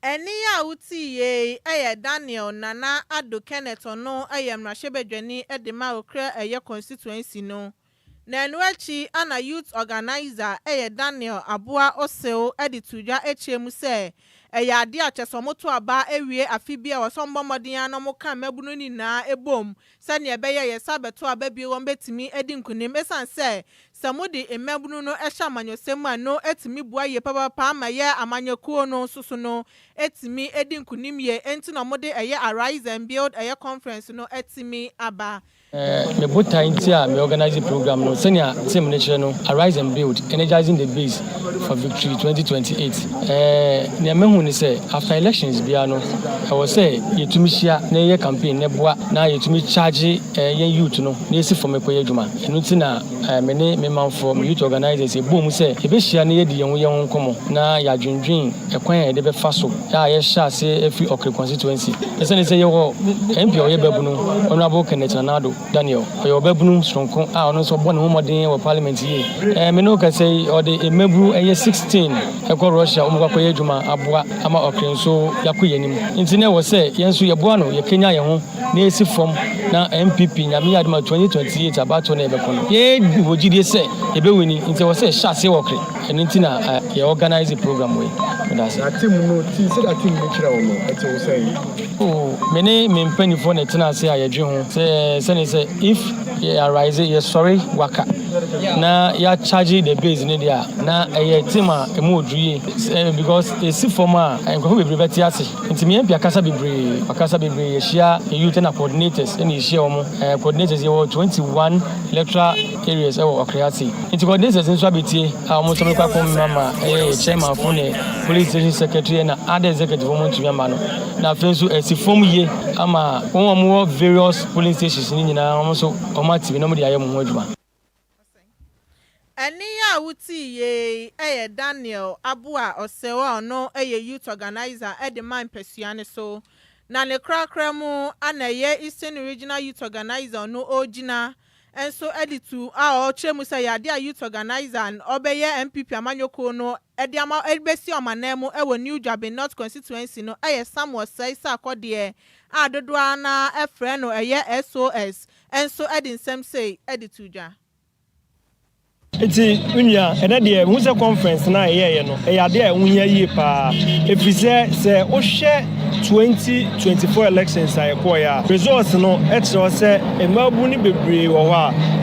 Ɛne a wotii yei ɛyɛ Daniel Nana Ado Kenneth, ɔno ɛyɛ mmarahyɛbadwani de ma Okra ɛyɛ constituency no. Na ɛno akyi ana youth organizer ɛyɛ Daniel Aboa Osew de to dwa akyerɛ mu sɛ Ɛyɛ adeɛ a kyerɛ sɛ wɔto aba wie afe bi a ɛwɔ sɛ wɔbɔ mmɔden ara na wɔka mmabunu no nyinaa bom sɛdeɛ ɛbɛyɛ a yɛsan bɛto aba bio wɔbɛtumi adi nkunim. Ɛsiane sɛ sɛ mode mmabunu no hyɛ amanyɔsɛm mu a ɛno tumi boa yie papaapa ama yɛ amanyɔkuo no nso so no tumi di nkunim yie enti na wɔde ɛyɛ Arise and Build ɛyɛ conference no atumi aba. Me botae nti a me organise program no, sɛnea theme no kyerɛ no, Arise and Build, Energizing the Base for Victory 2028. Nea mahu ne sɛ, after elections biara no, ɛwɔ sɛ yɛtumi hyia na yɛyɛ campaign na ɛboa na yɛtumi charge yɛn youth no na yɛsi fam kɔyɛ adwuma. Ɛno nti na me ne me manfoɔ, me youth organisers, yɛbɔɔ mu sɛ yɛbɛhyia na yɛadi yɛn ho yɛn ho nkɔmmɔ na yɛadwendwen ɛkwan a yɛde bɛfa so a yɛhyɛ ase afiri Okere constituency. Esiane sɛ yɛwɔ MP a ɔyɛ babunu, Honourable Kenneth Nana Addo Daniel, ɔyɛ ɔbabunu soronko a ɔno nso ɔbɔ ne ho mmɔden wɔ parliament yie. Me ne wo kasa yi, ɔde mmabunu ɛyɛ 16 kɔ Russia wɔn kɔ akɔyɛ adwuma aboa ama Okere nso yɛakɔ yɛn anim. Nti na ɛwɔ sɛ yɛn nso yɛboa no, yɛkanyan yɛn ho na yɛsi fam na NPP Nyame yɛ adom a 2028 abatoɔ no a yɛbɛkɔ no, yɛwɔ gyidie sɛ yɛbɛwini nti ɛwɔ sɛ yɛhyɛ aseɛ wɔ Okere. Ɛno nti na yɛ organise program wei. Meda ase. Na team no ti sɛdeɛ team no kyerɛ wo no ɛte wo sɛn? Oh me ne me mpaninfoɔ na ɛtena ase a yɛdwe ho sɛ sɛne sɛ if yɛ arise yɛsɔre waka na yɛ charge the base no deɛ a na ɛyɛ team a ɛmu ɔduru yie because ɛsi fam a nkurɔfoɔ bebree bɛte ase nti me MP akasa bebree wakasa bebree yɛhyia yɛ youth ɛna coordinators ɛna yɛhyia wɔn coordinators yɛwɔ 21 electoral areas ɛwɔ Ɔkrease. Nti coordinators nso abɛtie a wɔn nso bɛkɔ akɔ mma ma ɛyɛ yɛ chairman fo ne police station secretary na other executive wɔn ntumi ama no. Na afei nso ɛsi fam yie ama wɔn a wɔwɔ various polling stations no nyinaa wɔn nso wɔn ate bi na wɔde ayɛ wɔn ho adwuma. Ɛnne a wotii yei yɛ Daniel Aboa Osei a ɔno yɛ Youth Organiser de ma mpasua no so. Na ne korakora mu na ɛyɛ Eastern Regional Youth Organiser ɔno ɔregyina nso de tu a ɔkyerɛ mu sɛ ɛyɛ adeɛ a Youth Organiser a ɔbɛyɛ NPP amanyɔkuo no de ama de bɛsi wɔn ananmu wɔ New Juaben North Constituency no yɛ Samuel Sɛe Sarkodie a dodoɔ no ara frɛ no ɛyɛ SOS nso de nsɛm sei de to dwa. Nti me nua, ɛnɛ deɛ mehu sɛ conference no a yɛyɛeɛ no, ɛyɛ adeɛ a ɛho hia yie paa. Ɛfiri sɛ, sɛ wohwɛ 2024 elections a yɛkɔeɛ a, results no kyerɛ sɛ mmaabunu no bebree wɔ hɔ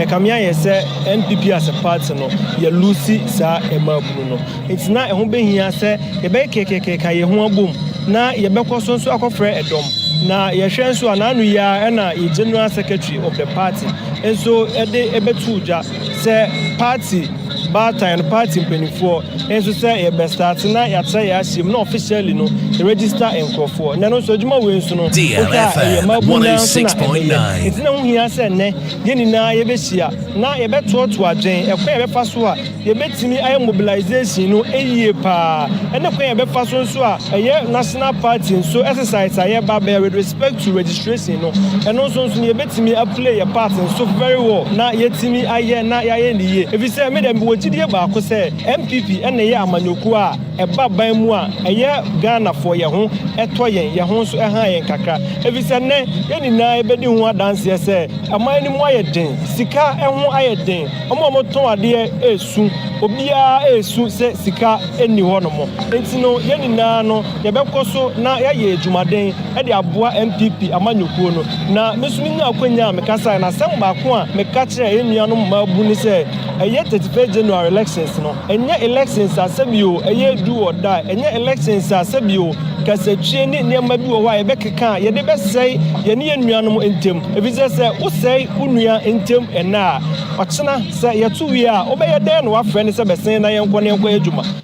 a, ɛkame ayɛ sɛ NPP as a party no, yɛ lose saa mmaabunu no. Nti na ɛho bɛhia sɛ yɛbɛyɛ kekekeka yɛn ho abom na yɛbɛkɔ so nso akɔfrɛ ɛdɔm. Na yɛhwɛ nso a, n'ano yi ara ɛna yɛ general secretary of the party nso de ɛbɛtoo dwa sɛ party baatan no, party mpanimfoɔ nso sɛ yɛbɛ start na yɛatra yɛn ahyɛm na officially no yɛ register nkurɔfoɔ. Na ɛno nso adwuma wei nso no, wohwɛ a ɛyɛ mmaabunu no ara nso na ɛbɛyɛ. Nti na ɛho hia sɛ nnɛ yɛn nyinaa yɛbɛhyia na yɛbɛtoɔtoɔ adwene ɛkwan a yɛbɛfa so a yɛbɛtumi ayɛ mobilization no yie paa ɛne kwan a yɛbɛfa so nso a ɛyɛ national party nso exercise a yɛba abɛyɛ with respect to registration no, ɛno nso nso no yɛbɛtumi a play yɛ part nso very well na yɛatumi ayɛ na yɛayɛ no yie ɛfiri sɛ me deɛ mewɔ gyidie baako sɛ NPP na ɛyɛ amanyɔkuo a ɛba ban mu a ɛyɛ Ghanafoɔ yɛn ho ɛtɔ yɛn, yɛn ho nso ɛha yɛn kakra ɛfiri sɛ nnɛ yɛn nyinaa yɛbɛdi ho adanseɛ sɛ ɔman no mu ayɛ den, sika ho ayɛ den. Wɔn a wɔtɔn adeɛ resu, obiara resu sɛ sika nni hɔnom. Enti no, yɛn nyinaa no, yɛbɛkɔ so na yɛayɛ adwumaden de aboa NPP amanyɔkuo no. Na me nso menyaa akwanya a mekasaeɛ no, asɛm baako a meka kyerɛɛ yɛn nuanom mmaabunu ne sɛ, ɛyɛ 31 January elections no, ɛnyɛ elections a sɛbio ɛyɛ do or die, ɛnyɛ elections a sɛbio kasatwie ne nneɛma bi wɔ hɔ a yɛbɛkeka a yɛde bɛsɛe yɛne yɛn nuanom ntam. Efisɛ sɛ wosɛe wo nua ntam ɛnnɛ a, ɔkyena sɛ yɛto wie a, wobɛyɛ dɛn na woafrɛ no sɛ bɛsen na yɛnkɔ na yɛnkɔyɛ adwuma?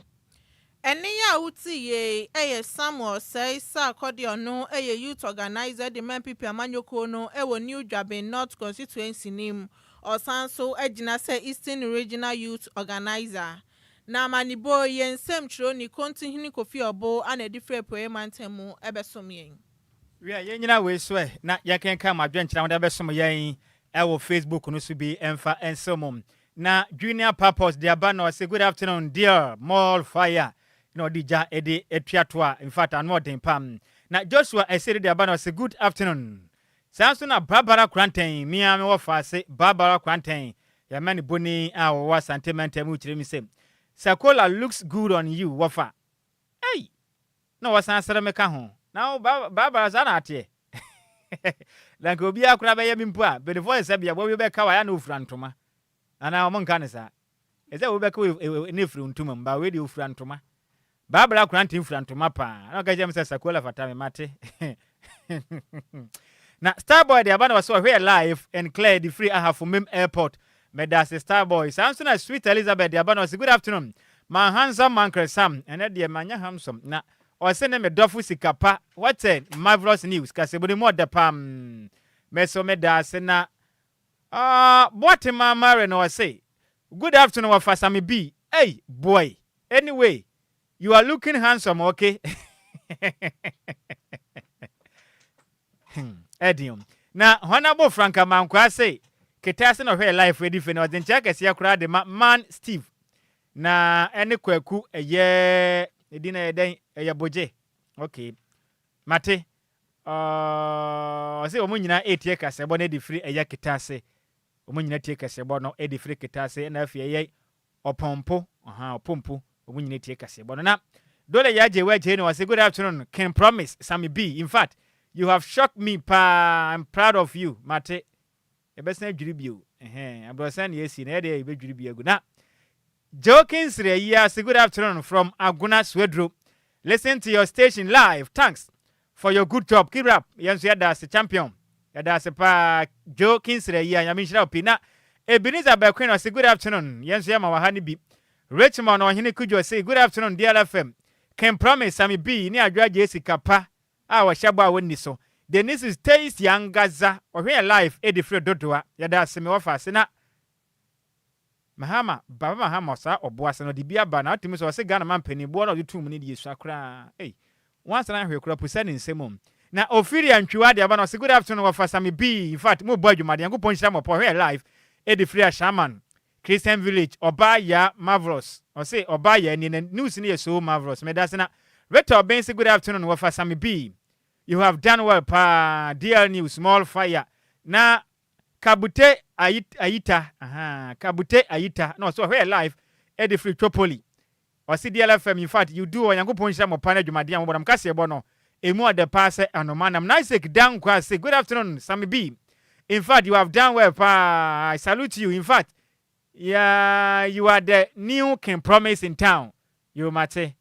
Ɛnne yi a wote yei yɛ Samuel Osei Sarkodie ɔno yɛ Youth Organiser de ma NPP amanyɔkuo no wɔ New Dwabin North Constituency no mu. Ɔsan nso agyina sɛ Eastern Regional Youth Organiser. Na amanebɔ yi, yɛn nsɛmtwerɛni Kontinhene Kofi Ɔbo na ɛde firi Apueeɛ Mantam mu bɛsom yɛn. Wiɛ, yɛnnyina wei so ɛ na yɛnkenkan mo adwenkyerɛ a mode abɛsom yɛn wɔ Facebook no so bi mfa nsew mo. Na Junior Purpose de aba na ɔse good afternoon dear, more fire na ɔde gya de atua to a, in fact ano ɔden pa. Na Joshua Asiedu de aba na ɔse good afternoon. Saa nso na Barbara Koranteng, me ara me wɔfaase Barbara Koranteng, yɛama ne boni a ɔwɔ Asante mantam mu kyerɛ mi sɛ Sakola looks good on you wɔfa. Ei! Na wɔsan sere me ka ho. Na wo Barbara saa na ateɛ? Na nka obiara koraa bɛyɛ me mpo a, mpanimfoɔ sɛ sɛbea boa bi bɛka wo a, ɛyɛ a na ɔfura ntoma. Anaa wɔn nka no saa? Ɛsɛ sɛ obi bɛka wo na ɛfiri wo ntoma mu, ba wei deɛ ɔfura ntoma. Barbara Koranteng fura ntoma paa. Na ɔka kyerɛ me sɛ Sakola fata me, mate. Na Starboy de aba na ɔsɛ ɔhwɛ yɛ live and clear de firi Ahafo Mem Airport. Meda ase Starboy. Saa nso na Sweet Elizabeth de aba na ɔse good afternoon my handsome Mankere Sam. Ɛnɛ deɛ manyɛ handsome na ɔse ne me dɔfo sika pa. What a marvelous news. Kasɛbu no mu ɔdɛ pam. Me so meda ase na uh, Boatema Mary na ɔse good afternoon wɔfa Sammy B. Hey boy anyway You are looking handsome, okay? Ɛden o. Na hɔn abofra nka mankwaa se ketaase na ɔhwɛɛ life adi fe na ɔdze nkyɛ akɛseɛ koraa de ma man Steve na ɛne Kwaku ɛyɛ ne din ɛyɛ dɛn ɛyɛ Bogye okay mate ɔse wɔn nyinaa ɛretie kasɛbɔ no adi firi ɛyɛ ketaase wɔn nyinaa tie kasɛbɔ no adi firi ketaase ɛna afei ɛyɛ Ɔpɔnpo, ɔhaa, ɔpɔnpo, wɔn nyinaa tie kaseɛbɔ no. Na Dole Yagye Wagye no ɔse, Good afternoon, King Promise, Sammy B, in fact, you have shocked me paa, I'm proud of you, mate, yɛbɛsan adwiri bio, ɛhɛn, abrɔsan na yɛasi na yɛdeɛ yɛbɛdwiri bi agu. Na Joe Kingsley Ayia se, Good afternoon from Agona Suaduro, listen to your station live, thanks for your good job keep it up yɛn nso yɛda ase champion yɛda ase paa Joe Kinsler yi a nyame nhyira wo pii na Ebenezer Bɛkwin ɔse good afternoon yɛn nso yɛma wɔ ha no bi Richmond Ɔhene Kudwo ɔse good afternoon DLFM King Promise Sammy B ne Adwoa Gyesi Kapa a ɔhyɛ bɔ a wɔnni so Denise Stacy Angaza ɔhwɛ yɛn live edi firi Dodowa yɛda ase me wɔfa ase na Mahama baba Mahama ɔsaa ɔbo ase na ɔde bi aba na ɔtumi sɛ ɔse Ghana manpanin boɔ na ɔde tuu mu no deɛ esua koraa ei wansane anhwɛ koraa pusa ne nsam o na Ophelia Ntwiwa de aba na ɔse good afternoon wɔfa Sammy B infact mo bɔ adwuma de Nyankopɔn nhyira mo pɔ hwɛ live ɛde firi Ashaiman Christian Village ɔbaa yaa marvelous ɔse ɔbaa yaa nie na news no yɛ so marvelous medase na Rita Obeng se good afternoon wɔfa Sammy B you have done well paa DL news small fire na Kabute Ayita, ahaa, Kabute Ayita, na ɔsɛ ɔhwɛ yɛ live ɛde firi Tripoli. Ɔse DLFM, in fact, you do Onyankopɔn nhyira mo paa ne adwumaden a mobɔ na mo kaseɛbɔ no, emu ɔdɛ paa sɛ anoma nam. Na Isaac Dankwa se, good afternoon, Sammy B. In fact, you have done well paa, I salute you, in fact, yeah, you are the new King Promise in town. Yo, mate.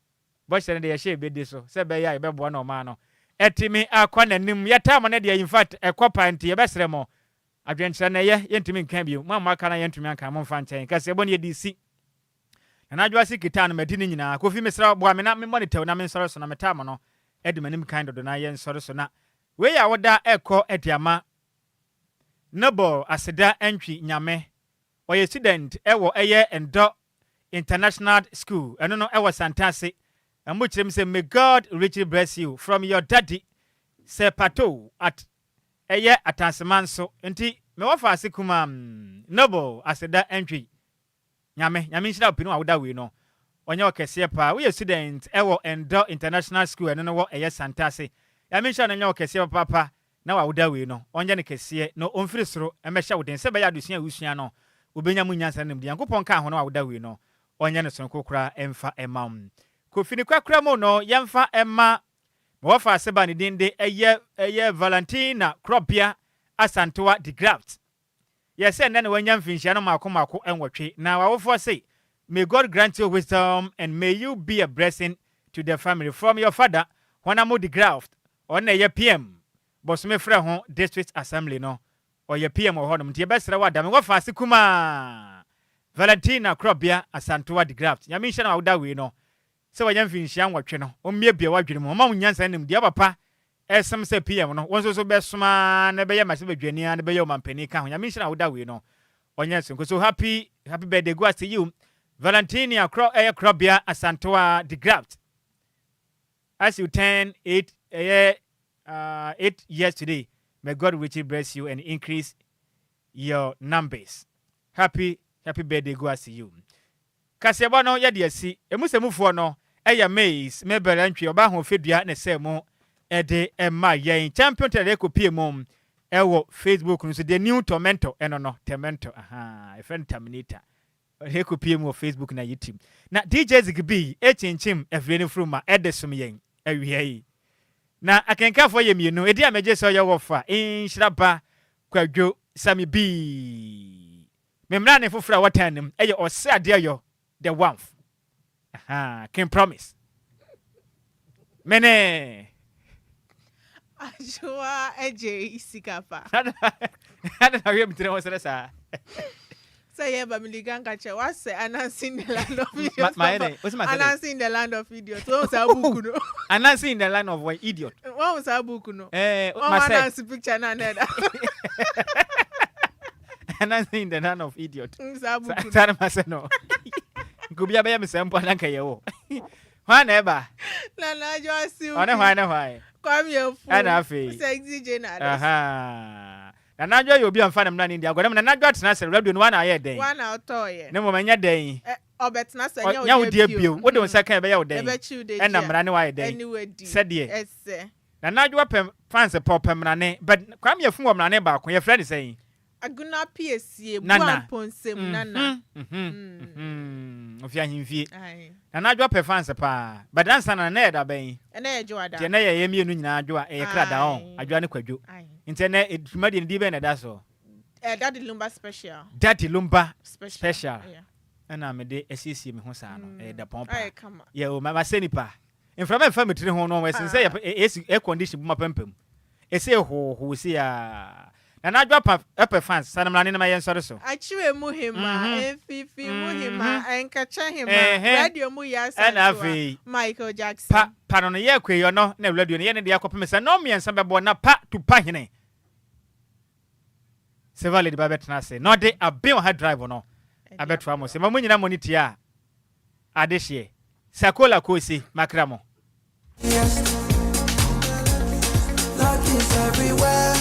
Bɔhyɛ no deɛ yɛhyɛ yɛbɛdi so sɛ ɛbɛyɛ a yɛbɛboa na ɔman no atumi akɔ n'anim. Yɛtaa mo no deɛ infact ɛkɔ paa nti yɛbɛsrɛ mo adwenkyerɛ no ɛyɛ yɛntumi nka bio. Mo a moaka no a yɛntumi anka no momfa nkyɛ yɛn. Kaseɛbɔ no yɛde si Nana Adwo ase kitaa no madi ne nyinaa. Kofi mesrɛ wo boa me na memmɔ ne tɛw na mensɔre so na metaa mo no adi m'anim kan dodo na yɛnsɔre so na wei a woda ɛkɔ de ama Noble Aseda Antwi Nyame ɔyɛ student ɛwɔ ɛyɛ Ndɔ International School, ɛno no ɛwɔ Santase. Ɛmo kyerɛ mu sɛ May God richly bless you from your daddy Sir Pato at ɛyɛ Atanseman so. Nti me wɔfa ase kumaa Noble Aseda Antwi Nyame, Nyame nhyira wo pii ne wawoda wei no ɔnyɛ wo kɛseɛ paa. Woyɛ student ɛwɔ Ndɔ International School ɛno no wɔ ɛyɛ Santase. Nyame nhyira wo na ɔnyɛ wo kɛseɛ papaapa na wawoda wei no ɔnyɛ no kɛseɛ na ɔmfiri soro mmɛhyɛ wo den sɛ ɛbɛyɛ adesua a wosua no wobɛnya mu nyansa ne nimdeɛ. Nyankopɔn nka ho na wawoda wei no ɔnyɛ no sononko koraa mfa mma wo. Kofi ne kwakora mu no yɛmfa mma me wɔfa ase ba ne din de ɛyɛ ɛyɛ Valentina Krobea Asantewa de Graft. Yɛ sɛ nnɛ na wanya mfinhyia no mmaako mmaako nwɔtwe na w'awofoɔ se May God grant you wisdom and may you be a blessing to the family from your father Honamo de Graft ɔno na ɛyɛ PM bosome frɛ ho district assembly no ɔyɛ PM wɔ hɔnom nti yɛbɛsrɛ wo ada me wɔfa ase kumaa Valentina Krobea Asantewa de Graft Nyame nhyira no awoda wei no sɛ wanya mfinhyia nwɔtwe no ɔmmiabia w'adwene mu ɔma wo nyansa ne nimdeɛ papa ɛsom sɛ PM no wo nso so bɛsom ara na ɛbɛyɛ mmarahyɛbadwani ara na ɛbɛyɛ ɔmampanin ka ho Nyame nhyira wo da wei no ɔnyɛ sononko so happy happy birthday go as to you Valentina Krɔ ɛyɛ Krɔbea Asantewa de Graft as you turn 8 ɛyɛ 8 years today may God richly bless you and increase your numbers happy happy birthday go as to you Kaseɛbɔ no yɛde asi. Emu sɛmufoɔ no yɛ Mays, Mabel Antwi, Ɔbaa Ahoɔfɛdua na ɛsɛɛ mu de ma yɛn. Champion Taylor de kɔpie mu wɔ Facebook no so. The New Tormentor ɛno no, Tormentor, ahaa, yɛfrɛ no Terminator. Ɔde kɔpie mu wɔ Facebook na YouTube. Na DJ Ziggy B ɛkyinkyim afidie no furu ma ɛde som yɛn. awia yi. Na akenkanfoɔ yɛ mmienu, ɛdi a megye sɛ ɔyɛ wɔfa Nhyira Ba Kwadwo Sami Bii. Me mmara ne foforɔ a wɔtan nim ɛyɛ ɔsɛ adeɛ yɔ the one Aha, King Promise. Mene. Adwoa agye sika pa. Ade na hwɛ mi tiri ho sere saa. Sɛ yɛ ba mi liga nka kyɛ wasɛ Anansi in the land of idiot. Ma yɛ dɛ, o si ma sɛ dɛ. Anansi in the land of idiot. Wɔn saa book no. Anansi in the land of what idiot. Wɔn saa book no. Ɛɛ ma sɛ. Wɔn Anansi picture na na ɛda. Anansi in the land of idiot. Saa book no. Saa na ma sɛ no. Nka obi abɛyɛ me sɛ mpo ananka yɛ wɔ. Hwan na ɛba? Nana Adwoa Silky. Ɔne hwan ne hwan? Kwame Afu. Ɛna afei. Sexy Jane Addis. Nana Adwoa yɛ obi a nfa ne mmra ne ndi agorɔ. Nana Adwoa tena ase radio no wana ayɛ dɛn? Wana ɔtɔɔyɛ. Ne mmom ɛnyɛ dɛn? Ɔbɛtena sɛ ɛnyɛ wo deɛ bio. Wode wo nsa kan ɛbɛyɛ wo dɛn? Ɛbɛkyiw de Ɛna mmara ne wayɛ dɛn? Ɛne wadi. Sɛdeɛ. Ɛsɛ. Nana Adwoa pɛ fans pɛ ɔpɛ mmarane but Kwame Afu wɔ mmarane baako yɛfrɛ ne sɛn? Agona piesie Nana. Buamponsem Nana. Ofi ahemfie. Nana Adwoa pɛ fans paa. But ansa na na yɛ da bɛn? Ɛnɛ yɛ dwoa da. Nti ɛnɛ yɛ yɛ mmienu nyinaa adwoa ɛyɛ kra da ɔn. Adwoa ne Kwadwo. Nti ɛnɛ dwumadie no din bɛn na ɛda so? Daddy Lumba special. Daddy Lumba special. Ɛna mede asiesie me ho saa no. Ɛyɛ dapɔn paa. Yɛ o ma sɛ nipa. Mframa mfa me tiri ho no ɛsen sɛ yɛ AC air condition bu ma pampam. Ɛsɛ hoohoo si a. Nana Adwoa pa ɛpɛ fans sanamla ne ma yɛn sɔre so. Akyire mu hema, mfifi mu hema, nkɛkyɛ hema, radio mu yɛ Ɛna afei Michael Jackson. Pa pa no no yɛ kwe ɔno na radio no yɛ ne de akɔpem sɛ nnɔn mmiɛnsa bɛbɔ na pa tu pa hene. Silver Lady ba bɛtena ase na ɔde aben ɔha drive no abɛtoa mo sɛ ma mo nyina mo ne tia adehyeɛ Sakola Kosi makra mo. Luck is everywhere.